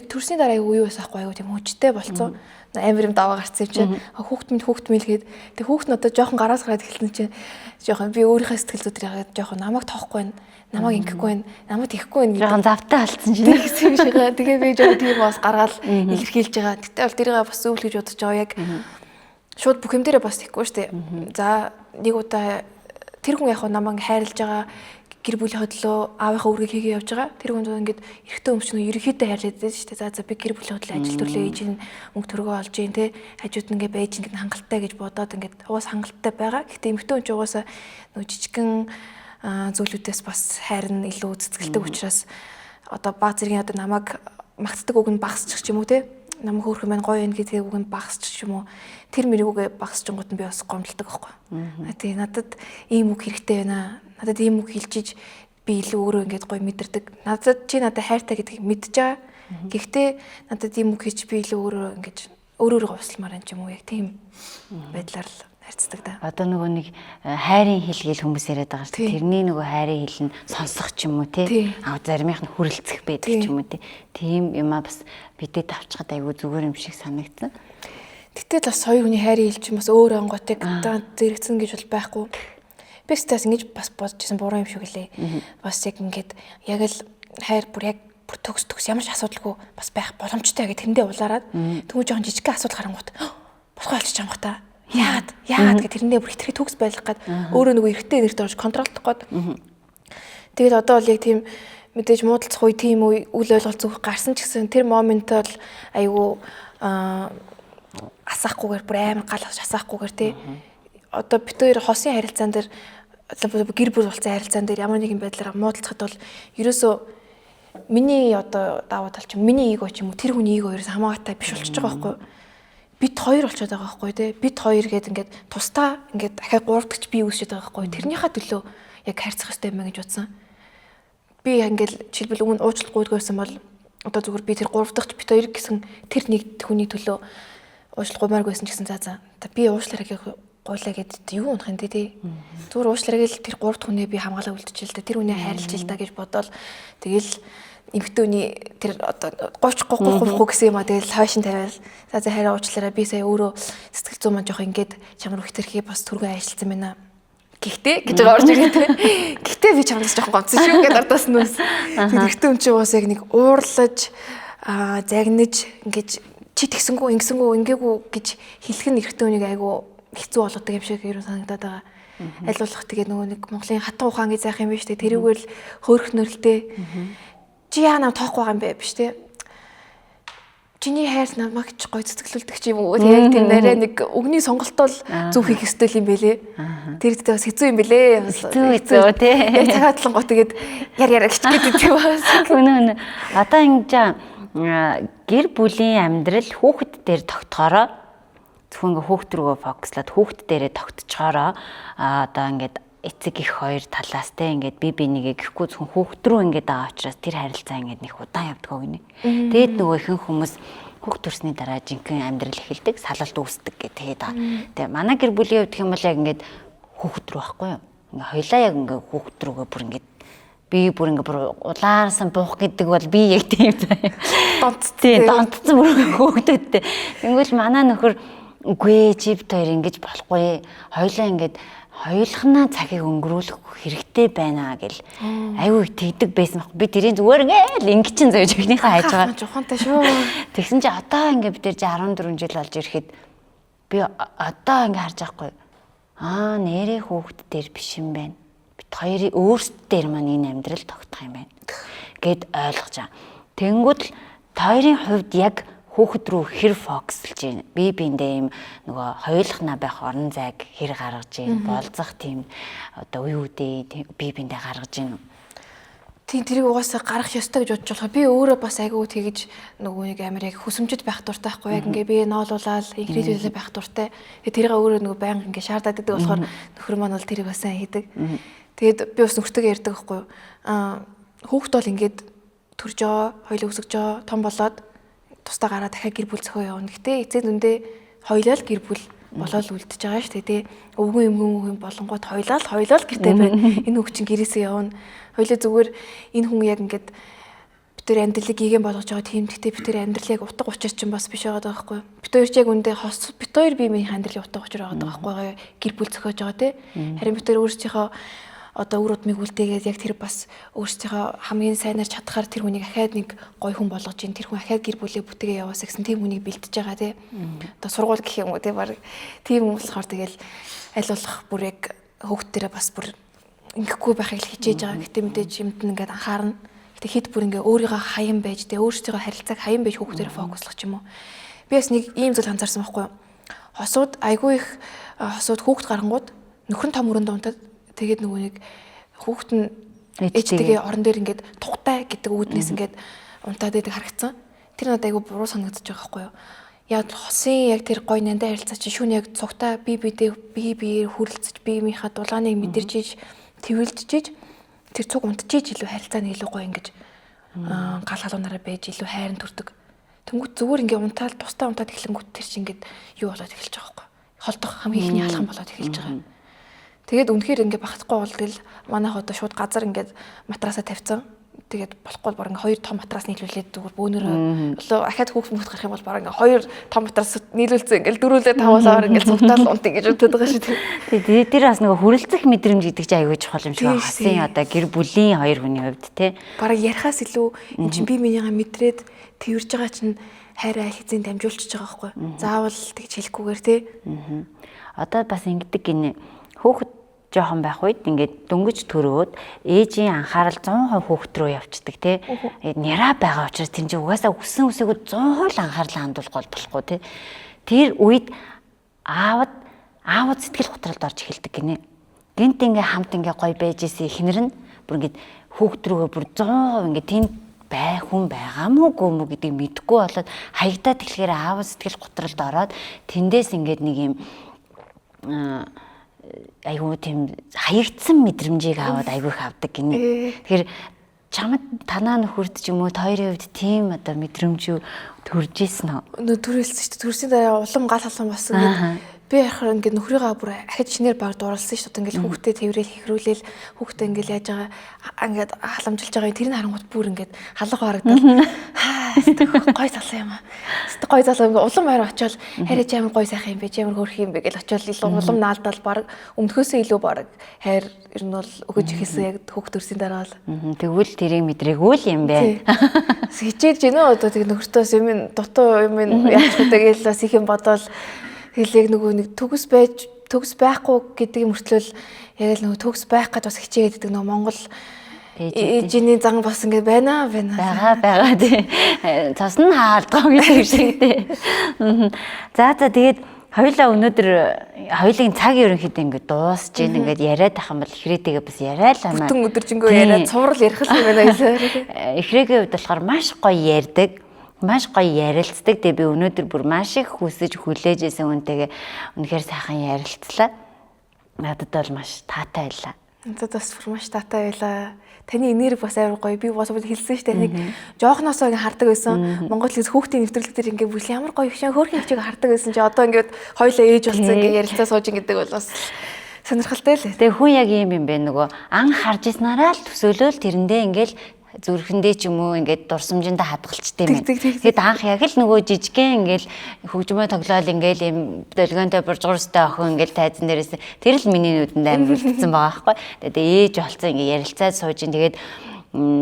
төрсний дараа айгүй юу байсан хгүй айгүй тийм хүчтэй болцсон. Амар юм даваа гарцсан юм чи. Хүүхд минь гээд тэг хүүхд нь одоо жоохон гараас гараад эхэлсэн чинь жоохон би өөрийнхөө сэтгэл зүй дээр жоохон намайг тоохгүй байна. Намайг ингэхгүй байна. Намайг тийхгүй байна. Жоохон завтай болцсон чинь гэсэн юм шиг. Тэгээ би жоохон тийм бас гаргаал илэрхийлж байгаа. Гэтэ бол тэрийг бас зөвлөх гэж бодож байгаа. Яг шууд бүх юм дээрээ бас тийхгүй шүү дээ. За нэг удаа тэр хүн яг намайг хайрлаж байгаа гэр бүлийн хөдлөө аавынхаа үүргийг хийгээ явж байгаа. Тэр хүн ингээд эрэгтэй хүмүүс чинь ерөнхийдөө хайрлаад байдаг шүү дээ. За би гэр бүлийн хөдлөө ажил төрлөө ээж нь мөнгө төргөө олж ийн те хажууд нь ингээд байж ингээд хангалттай гэж бодоод ингээд угаас хангалттай байгаа. Гэхдээ эмэгтэй хүн чинь угаасаа нөгөө жижигхэн зүйлүүдээс бас хайр нь илүү цэцгэлдэг учраас одоо баг зэргийн одоо намайг магтдаг үг нь багасчих ч юм уу те. Намайг хөөрхөн маань гоё юм гэдгийг үг нь багасчих юм уу. Тэр мэрэгүүгээ багасчингууд нь би бас гомдолдог байхгүй. Тий надад ийм үг хэрэгтэй байна. Надад ийм үг хэлжиж би илүү өөрөө ингээд гоё мэдэрдэг. Надад чи надад хайртай гэдгийг мэдж байгаа. Гэхдээ надад ийм үг хийж би илүү өөрөө ингээд өөр өөрийгөө услмаар юм ч юм уу яг тийм байдлаар л харьцдаг да. Одоо нөгөө нэг хайрын хэл гэл хүмүүс яриад байгаа шүү дээ. Тэрний нөгөө хайрын хэл нь сонсох ч юм уу тий. Аа заримынх нь хүрэлцэх байдаг ч юм уу тий. Тийм юмаа бас бидэд авчихад айгүй зүгээр юм шиг санагдсан. Гэтэл бас хоёр хүний хайрын хэл чинь бас өөр онготыг зэрэгцэн гэж бол байхгүй. Би бас ингэж бас бодож исэн буруу юм шиг лээ. Бас яг ингээд яг л хайр бүр яг бүр төгс ямар ч асуудалгүй бас байх боломжтой гэх тэрэндээ улаарад тэгвэл жоохон жижигхэн асуудал харангуут болохгүй болчих юм бах та. Яагаад гэх тэрэндээ бүр хитрхи төгс байх гад өөрөө нөгөө эрэгтэй нэрт орж контролдох гээд. Тэгээд одоо бол яг тийм мэдээж муудалцах үе тийм үе үл ойлголцох гарсан ч гэсэн тэр момент бол айгүй асаахгүйгээр бүр амар гал асаахгүйгээр тий. Одоо бид хоёр хосын харилцаан дээр гэр бүл болсон харилцаан дээр ямар нэгэн байдлаар муудалцахад бол ерөөсөө миний одоо даваа тал ч юм, миний эго ч юм уу, тэр хүний эго ерөөсөө хамаатай биш болчихж байгаа байхгүй юу? Бид хоёр болчиход байгаа байхгүй тий. Бид хоёр гээд ингээд тусдаа ингээд дахиад гурав дахь бие үүсчихэд байгаа байхгүй юу? Тэрнийхээ төлөө яг харьцах хэрэгтэй юм байна гэж бодсон. Би яг ингээд жишээлбэл өмнө уучлалт гуйдгүй байсан бол одоо зүгээр би тэр гурав дахь бид хоёр гэсэн тэр нэг хүний төлөө уучлалт гуймааргүй байсан ч гэсэн за би уучлаарай гэх гуйлаа гэд юу унах юм бэ тий. Зүгээр уучлаарай гэл тэр гурав дахь хүнээ би хамгаалаа үлдчихэл та, тэр хүнээ хайрлаж л та гэж бодоол тэгэл эмэгтэй хүний тэр одоо 30 30 30 гэсэн юм а тэгэл хойшин тавиал за хараа уучлаарай би сая өөрөө сэтгэл зүй маань жоох ингээд чамар хэтэрхий бас түргэн ажилласан байна. Гэхдээ гэж байгаа орж ирээ тий. Гэхдээ би чамаас жоохон гомдсон шүү гэдээ ардаас нь үс. Тэр эрэгтэй хүн чинь уус яг нэг уурлаж загнаж ингэж чи тэгсэнгүү ингэсэнгүү ингээгүй гэж хэлэх нь эрэгтэй хүнийг айгүй хэцүү болгодог юм шиг ер нь санагдаад байгаа. Аль болох тэгээ нөгөө нэг Монголын хатан ухаан гэж заах юм биш үү? Тэрүүгээр л хөөрөх нөрөлтэй. Чи яа нам тоохгүй байгаа юм бэ биш үү? Чиний хайр намайг ч гой цэцгэлүүлдэг ч юм уу. Тэгээ тэр нарай нэг үгний сонголтол зөв хийх ёстой юм бэлээ. Тэр дэхдээ бас хэцүү юм бэлээ. Хэцүү тий. Яг цагаатлан гоо тэгээд яр яр гэж гэдэг тийм бас. Үнэ үнэ. Одоо ингэж гэр бүлийн амьдрал хүүхэд дээр тогтхороо зөвхөн ингээ хүүхэд рүүгээ фокуслаад хүүхэд дээрээ тогтцохороо одоо ингээд эцэг их хоёр талаас те ингээд би бинийгээ гэхгүй зөвхөн хүүхэд рүү ингээд байгаа учраас тэр харилцаа ингээд нэг удаан явдгаа гинэ. Тэгээд нөгөө ихэнх хүмүүс хүүхд төрсний дараа жинхэнэ амьдрал эхэлдэг, салалт үүсдэг гэх тэгээд байгаа. Тэгээ манай гэр бүлийн хувьд гэх юм бол яг ингээд хүүхэд рүү байхгүй юу? Ингээ хоёлаа яг ингээ хүүхэд рүүгээ бүр ингээд би бүр ингээ бүр улаарсан буух гэдэг бол би яг тийм заяа. Донтцсон. Донтцсон бүр хүүхдүүдтэй. Тэнгүүл манай нөхөр үгүй чи бит хоёр ингэж болохгүй. Хоёлаа ингээд хоёулахнаа цагийг өнгөрүүлэх хэрэгтэй байна гэл айгүй тэгдэг байсан баг. Би тэрийн зүгээр ингээл ингэ чин зөөж ихнийхээ хайж байгаа. Жухантай шүү. Тэгсэн чи одоо ингээ бид нар чи 14 жил болж ирэхэд би одоо ингээ харж байхгүй. Аа нэрээ хүүхд дээр биш юм байна. Бид хоёрын өөрсд дээр маань энэ амьдрал тогтох юм байна гэд ойлгож байгаа. Тэнгүүд л хоёрын хувьд яг хүүхэд рүү хэр фокуслж байна. Би биэндээ юм нөгөө хоёулахнаа байх орон зайг хэр гаргаж байна. Болзох тийм одоо үе үдээ би биэндээ гаргаж байна. Тийм тэрийг угаасаа гаргах ёстой гэж бодож болохоор би өөрөө бас айгүй тэгэж нөгөө нэг амар яг хүсэмжид байх дуртай байхгүй яг ингээ би ноолуулаад инхрийлүүлээ байх дуртай. Тэгээ тэрийг өөрөө нөгөө байнга ингээ шаардаад байдаг болохоор нөхөр маань бол тэрийг бас сайн хийдэг. Тэгээд би бас нөхөртөө ярьдаг байхгүй юу. Аа хүүхэд бол ингээд төрж байгаа, хоёул өсөж байгаа, том болоод тусдаа гараа дахиад гэр бүл зохио явна. Гэтэ эцэг нүндээ хоёулаа л гэр бүл болоод үлдчихэж байгаа шүү дээ тий. Өвгөн эмгэн болонгууд хоёулаа л гэртээ байна. Энэ хүүхд чинь гэрээсээ явна. Хоёулаа зүгээр энэ хүн яг ингээд бид тэр амьдралыг гигэн болгож байгаа тийм. Гэтэ бид тэр амьдралыг утга учир чинь бас биш байгаа байхгүй. Бид хоёр ч яг үндэ хос бид хоёр бие биенийхээ амьдралын утга учир байгаа байхгүй. Гэр бүл зохиож байгаа тий. Харин бид тэр өөрсдийнхөө одоо үр удмыг үлдээгээд яг тэр бас өөрсдийнхөө хамгийн сайнаар чадхаар тэр хүнийг ахаад нэг гоё хүн болгож ин тэр хүн ахаад гэр бүлээ бүтээгээ яваасаа гэсэн тийм хүнийг бэлтэж байгаа тий. Одоо сургууль гэх юм уу тий баг тийм юм болохоор тэгэл аль болох бүр яг хүүхдтэрээ бас бүр ингэхгүй байхыг л хичээж байгаа. Гэтэ мэдээж юмд нь ингээд анхаарна. Гэтэ хэд бүр ингээ өөрийгөө хаян байж тий өөрсдийнхөө харилцааг хаян байж хүүхдэрээ фокуслах ч юм уу. Би бас нэг ийм зүйл анзаарсан байхгүй юу. Хосууд айгүй их хосууд хүүхд гарангууд нөхөр нь том өрөнд унтаад тэгээд нөгөө нэг хүүхэд нь ээжтэйгээ орон дээр ингээд тухтай гэдэг үүднээс ингээд унтаад байдаг харагдсан. Тэр надад айгүй буруу санагдаж байгаа байхгүй юу. Яг хосын яг тэр гоё нандаа харилцаа чинь шүүн яг цугтаа би бидээ би биеэр хүрэлцэж биеийнхаа дулааныг мэдэрч иж твэлдэж иж тэр цуг унтж иж илүү харилцаа нь илүү гоё ингэж гал халуунаараа байж илүү хайрын төрдөг. Тэнгүүт зүгээр ингээ унтаал тусдаа унтаад эхлэнгүүт тэр чинь ингээд юу болоод эхэлж байгаа байхгүй. Холдох хамгийн ихний алхам болоод эхэлж байгаа. Тэгээд үнэхээр ингээ багтахгүй бол тэгэл манайх одоо шууд газар ингээд матрасаа тавьсан. Тэгээд болохгүй бол баг ингээ хоёр том матрас нийлүүлээд зүгээр бөөнөрөө болоо ахаад хүүхд мөхт гарах юм бол баг ингээ хоёр том матрас нийлүүлсэн ингээл дөрүүлээ тавуулаар ингээл цугтаал унт ингэж унтаад байгаа шүү дээ. Тэгээд тэр бас нөгөө хүрэлцэх мэдрэмж гэдэг чинь аягүй чухал юм шиг байна. Хасын одоо гэр бүлийн хоёр хүний хувьд те. Бараг ярихаас илүү эн чинь би минийгаа мэдрээд тэрж байгаа чинь хайраа аль хэзээ дамжуулчихж байгаа байхгүй. Заавал тэгж хэлэхгүйгээр те. Одоо бас ингэдэг гинэ. Хүүхэд жоохон байх үед ингээд дөнгөж төрөөд ээжийн анхаарал 100% хүүхэд рүү явцдаг тий. Няраа байгаа учраас тэр чинь угаасаа өссөн өсөөгөө 100% л анхаарлаа хандуулах болохгүй тий. Тэр үед аавд сэтгэл готролд орж эхэлдэг гинэ. Гинт ингээ хамт ингээ гоё байж исэн эхнэр нь бүр ингээд хүүхэд рүүгээ бүр 100% ингээ тэнд бай хүн байгаа мó гү мө гэдгийг мэдэхгүй болоод хаягдаад тэгэхээр аав сэтгэл готролд ороод тэндээс ингээд нэг юм айгүй тийм хаягдсан мэдрэмжийг аваад айгүй их авдаг гинэ. Тэгэхээр чамд танаа нөхөрт ч юм уу хоёрын хувьд тийм одоо мэдрэмж төрж исэн үү? Нөө төрөлсөн шүү дээ. Төрсний дараа улам гал халуун болсон ингээд би яхаар ингээд нөхрийгөө бүр ахиж шинээр баг дурлсан шүү дээ. Ингээд хүүхдээ тэрвэл хэхрүүлээл хүүхдээ ингээд яаж байгаа ингээд халамжилж байгаа тэр нь харангуут бүр ингээд халах харагдал. Хаа гой залуу юм аа. Гой залуу ингээд улам хайр очиод хайр чи амар гой сайхан юм бэ чи амар хөөрхөн юм бэ гэж очиод илүү улам наалдал баг өмнөхөөсөө илүү баг хайр ер нь бол өгөж эхэлсэн яг хүүхд төрсний дараа л. Тэгвэл тэрийг мэдрээгүй л юм байна. Хичээж гинэ одоо тэг нөхөртөөс юм дутуу юм яах вэ тэгэл бас их юм бодоол. Тэгэл яг нөгөө нэг төгс байхгүй гэдэг юм мөртлөөл яг л нөгөө төгс байх гэж бас хичээгээд байдаг нөгөө Монгол ээжийн зан бас ингэ байна. Байгаа тий. Цас нь хаалдгаа гэдэг шиг тий. За тэгээд хоёулаа өнөөдөр хоёулын цаг ерөнхийдөө ингэ дуусж гин ингээд яриад ах юм бол ихрээтэйгээ бас яриа л амаа. Бүтэн өдөржингөө яриад цуврал ярих л юм байна хоёулаа. Ихрээгийн хувьд болохоор маш гоё ярьдаг. Маш гоё ярилцдаг. Тэгээ би өнөөдөр бүр маш их хүсэж хүлээж исэн хүнтэйгээ үнэхээр сайхан ярилцлаа. Надад бол маш таатай байлаа. Надад бас бүр маш таатай байлаа. Таны энерги бас амар гоё. Би бас хэлсэн шүү дээ. Нэг жоохносоо ингэ хардаг байсан. Монгол хэлс хүүхдийн нэвтрүүлэг дээр ингэ бүр ямар гоё хөшөө хөөрхөн хичээг хардаг байсан чи одоо ингэ хоёлаа ээж болсон ингэ ярилцаа сууж ингэдэг бол бас сонирхолтой л. Тэгээ хүн яг ийм юм бэ нөгөө ан харж ирснараа л төсөөлөөл тэрэндээ ингээл зүрхэндээ ч юм уу ингээд дурсамжиндаа хадгалчтай юм байна. Тэгэхэд анх яг л нөгөө жижигхэн ингээд хөгжмөө тоглоал ингээд юм долгионтой буржгуурстай охин ингээд тайзан дээрээс тэр л миний нүдэнд амар үлдсэн байгаа байхгүй. Тэгээд ээж болцсон ингээд ярилцаад сууж ин тэгээд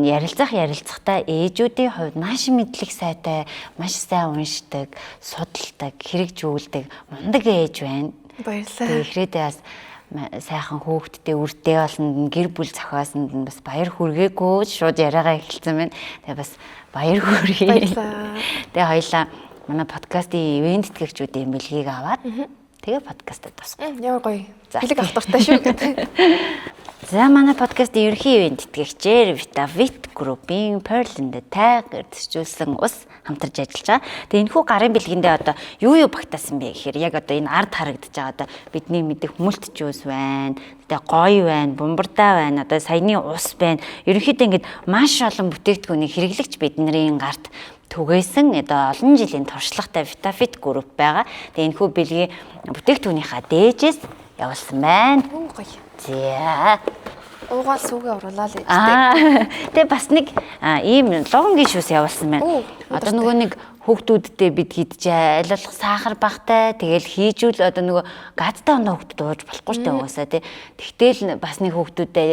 ярилцахтаа ээжүүдийн хувьд маш мэдлэг сайтай, маш сайн уншдаг, судалдаг, хэрэгжүүлдэг мундаг ээж байна. Баярлалаа. Тэгээд ихрээдээ бас сайхан хүүхдтэй үрдээ болсонд нь гэр бүл зохиосонд нь бас баяр хүргээгүй шууд яриагаа эхэлсэн байна. Тэгээ бас баяр хүргэе. Баярлалаа. Тэгээ хоёлаа манай подкастын ивент тэтгэгчүүдийн бэлгийг аваад тэгээ подкастад тусгая. Ямар гоё. Бэлэг авах дуртай шүү гэдэг. За манай подкастын ерөнхий ивент тэтгэгчээр Vitavit Group-ийн Pearl-нд тайг эрдэсжүүлсэн ус хамтарч ажиллаж байгаа. Тэгээ энэхүү гарын бэлгэндээ одоо юу багтаасан бэ гэхээр яг одоо энэ ард харагдаж байгаа одоо бидний мэдэх мөлт жуус байна, тэгээ гоё байна, бумбардаа байна, одоо саяны ус байна. Ерөнхийдөө ингээд маш олон бүтээгдэхүүнийг хэрэглэгч бидний гарт түгээсэн одоо олон жилийн туршлагатай Vitafit Group байгаа. Тэгээ энэхүү бэлгийн бүтээгдэхүүнийхаа дээжээс явуулсан байна. Гоё. За. Уугаал сүгэ оруулаа л ээжтэй. Тэгээ бас нэг ийм лугангийн шүүс явуулсан байна. Одоо нөгөө нэг хүүхдүүдтэй бид хийдэж аль болох сахар багтай тэгэл хийжүүл одоо нөгөө газтай оноо хүүхдүүд ууж болохгүй шүү дээ угаасаа тий. Тэгтэл бас нэг хүүхдүүдтэй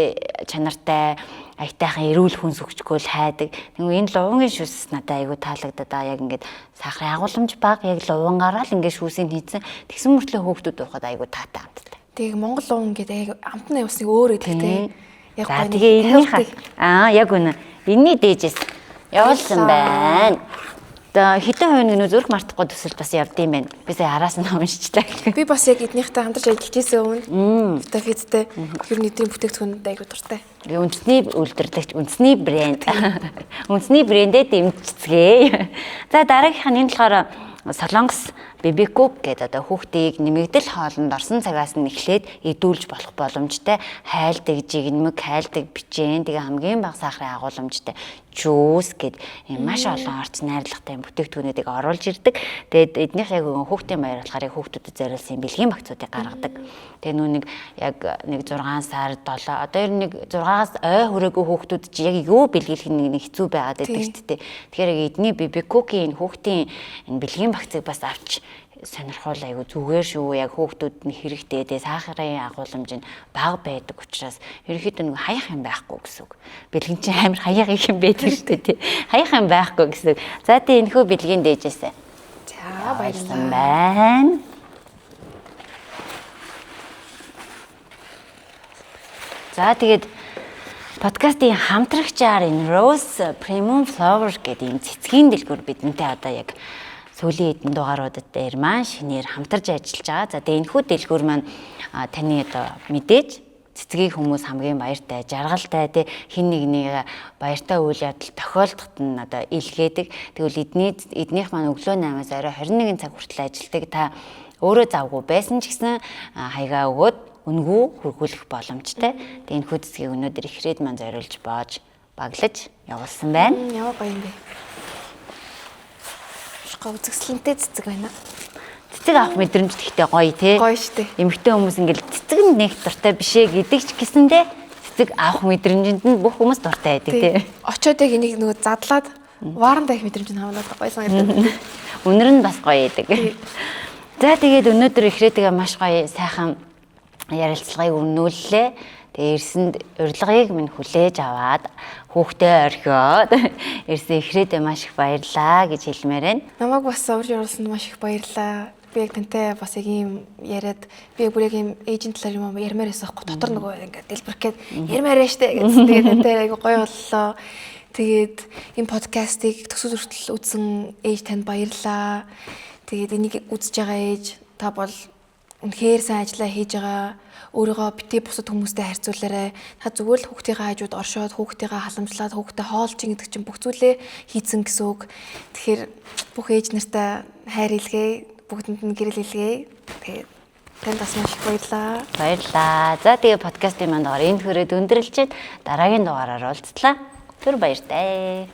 чанартай аятайхан эрүүл хүнс өгчгөө л хайдаг. Тэгвэл энэ лугангийн шүүс надад айгүй таалагдаад байгаа. Яг ингээд сахарын агуулмж бага яг лугангаараа л ингээд шүүсийг хийцэн. Тэгсэн мөртлөө хүүхдүүд уухад айгүй таатай амттай. Тэгээ Монгол луган гэдэг яг амтны явсыг өөр гэдэг тий. Яг гоё. Тэгээ энэнийхээ яг үнэ. Энийний дээжээс явуулсан байна. Одоо хэдэн хувь нэг зүрх мартахгүй төсөл бас явд юм байна. Би сая араас нь уншчлаа. Би бас яг эднийхтэй хамтарч ажиллаж байсан өмнө. Vitafit-тэй ер нь эдний бүтээгдэхүүнд айгүй дуртай. Үндэсний үйлдвэрлэгч, үндэсний брэнд. Үндэсний брэндээ дэмжицгээе. За дараагийнх нь энэ болохоор Солонгос BBQ гэдэг одоо хүүхдийг нэмэгдэл хоолнд орсон цагаас нь эхлээд идүүлж болох боломжтой хайлдаг жигнэмэг, хайлдаг бичээн, тэгээ хамгийн бага сахарын агуулмжтай жуус гэд маш олон орц найрлагатай бүтээгдэхүүнүүдийг оруулж ирдэг. Тэгээд эднийх яг хүүхдийн баяр болохоор хүүхдүүдэд зориулсан бэлгийн багцуудыг гаргадаг. Тэгээ нүү нэг яг нэг 6 сар 7 одоо ер нь нэг 6-аас ой хүрээгүй хүүхдүүд чи яг юу бэлгэлэх нь нэг хэцүү байгаад байдаг шүү дээ. Тэгэхээр яг эдний BBQ-ийн энэ хүүхдийн энэ бэлгийн багцыг бас авч сонирхол айгу зүгээр шүү. Яг хүүхдүүд нь хэрэгтэй. Тэгээ сахарын агуулмж нь бага байдаг учраас ерөнхийдөө нэг хаях юм байхгүй гэсэн үг. Бэлгэн чинь амар хаяг их юм байдаг шүү дээ тий. Хаях юм байхгүй гэсэн үг. За тий энэхүү бэлгийн дээжээсээ. За баярлалаа. Байна. За тэгээд подкастын хамтрагчаар энэ Rose Premium Flower гэдэг ийм цэцгийн дэлгүүр бидэнтэй одоо яг сүүлийн хэдэн дугааруудад дээр маань шинээр хамтарч ажиллаж байгаа. За тэгээд энэхүү дэлгүүр маань таны одоо мэдээж цэцгийг хүмүүс хамгийн баяртай, жаргалтай тий хин нэгнийг баяртай үйл явдал тохиолдоход нь одоо илгээдэг. Тэгвэл эднийх маань өглөө 8-аас орой 21 цаг хүртэл ажилладаг. Та өөрөө завгүй байсан ч гэсэн хаягаа өгөөд үнгүй хүргүүлэх боломжтой. Тэгээ энэхүү цэцгийг өнөөдөр ихрээд маань зориулж боож баглаж явуулсан байна. Ямар гоё юм бэ. Гоо үзэсгэлэнтэй цэцэг байна. Цэцэг авах мэдрэмж гэхдээ гоё тий. Гоё штэ. Эмэгтэй хүмүүс ингээл цэцэг нь нэг дуртай бишээ гэдэг ч гэсэндээ цэцэг авах мэдрэмжинд нь бүх хүмүүс дуртай байдаг тий. Очоод яг энийг нөгөө задлаад варанда их мэдрэмж нь хамнаад гоё санагдав. Үнэр нь бас гоё байдаг. За тэгээд өнөөдөр ихрээтэйгээ маш гоё сайхан ярилцлагыг өрнүүллээ. Тэгээ ирсэнд урилгыг минь хүлээж аваад хүүхдээ орхиод ирсэн ихрээдээ маш их баярлаа гэж хэлмээр байна. Намайг бас урьж оруулсанд маш их баярлаа. Би яг тантай бас яг ийм яриад би бүр яг ийм эйжент талаар юм ярмаар байсан хгүй дотор нөгөө ингээд дэлбэрх гээд ярмаар штэ гэсэн. Тэгээд тантай айгу гоё боллоо. Тэгээд энэ подкастыг төсөл хүртэл үзсэн ээж танд баярлаа. Тэгээд энийг үзэж байгаа ээж та бол үнэхээр сайн ажиллаа хийж байгаа. Өөрийгөө битгий бусад хүмүүстэй харьцуулаарай. Та зүгээр л хүүхдийнхээ хажууд оршоод хүүхдийнхээ халамжлаад хүүхдээ хоолж гэдэг чинь бүх зүйлээ хийцэн гэсэн үг. Тэгэхээр бүх ээж нартай хайр илгээе, бүгдэнд нь гэрэл илгээе. Тэгээд танд бас маш их баярлалаа. Баярлалаа. За тэгээ подкастын манд дугаар энд хүрээд өндөрлөчөөд дараагийн дугаараар уулзлаа. Түр баяртай.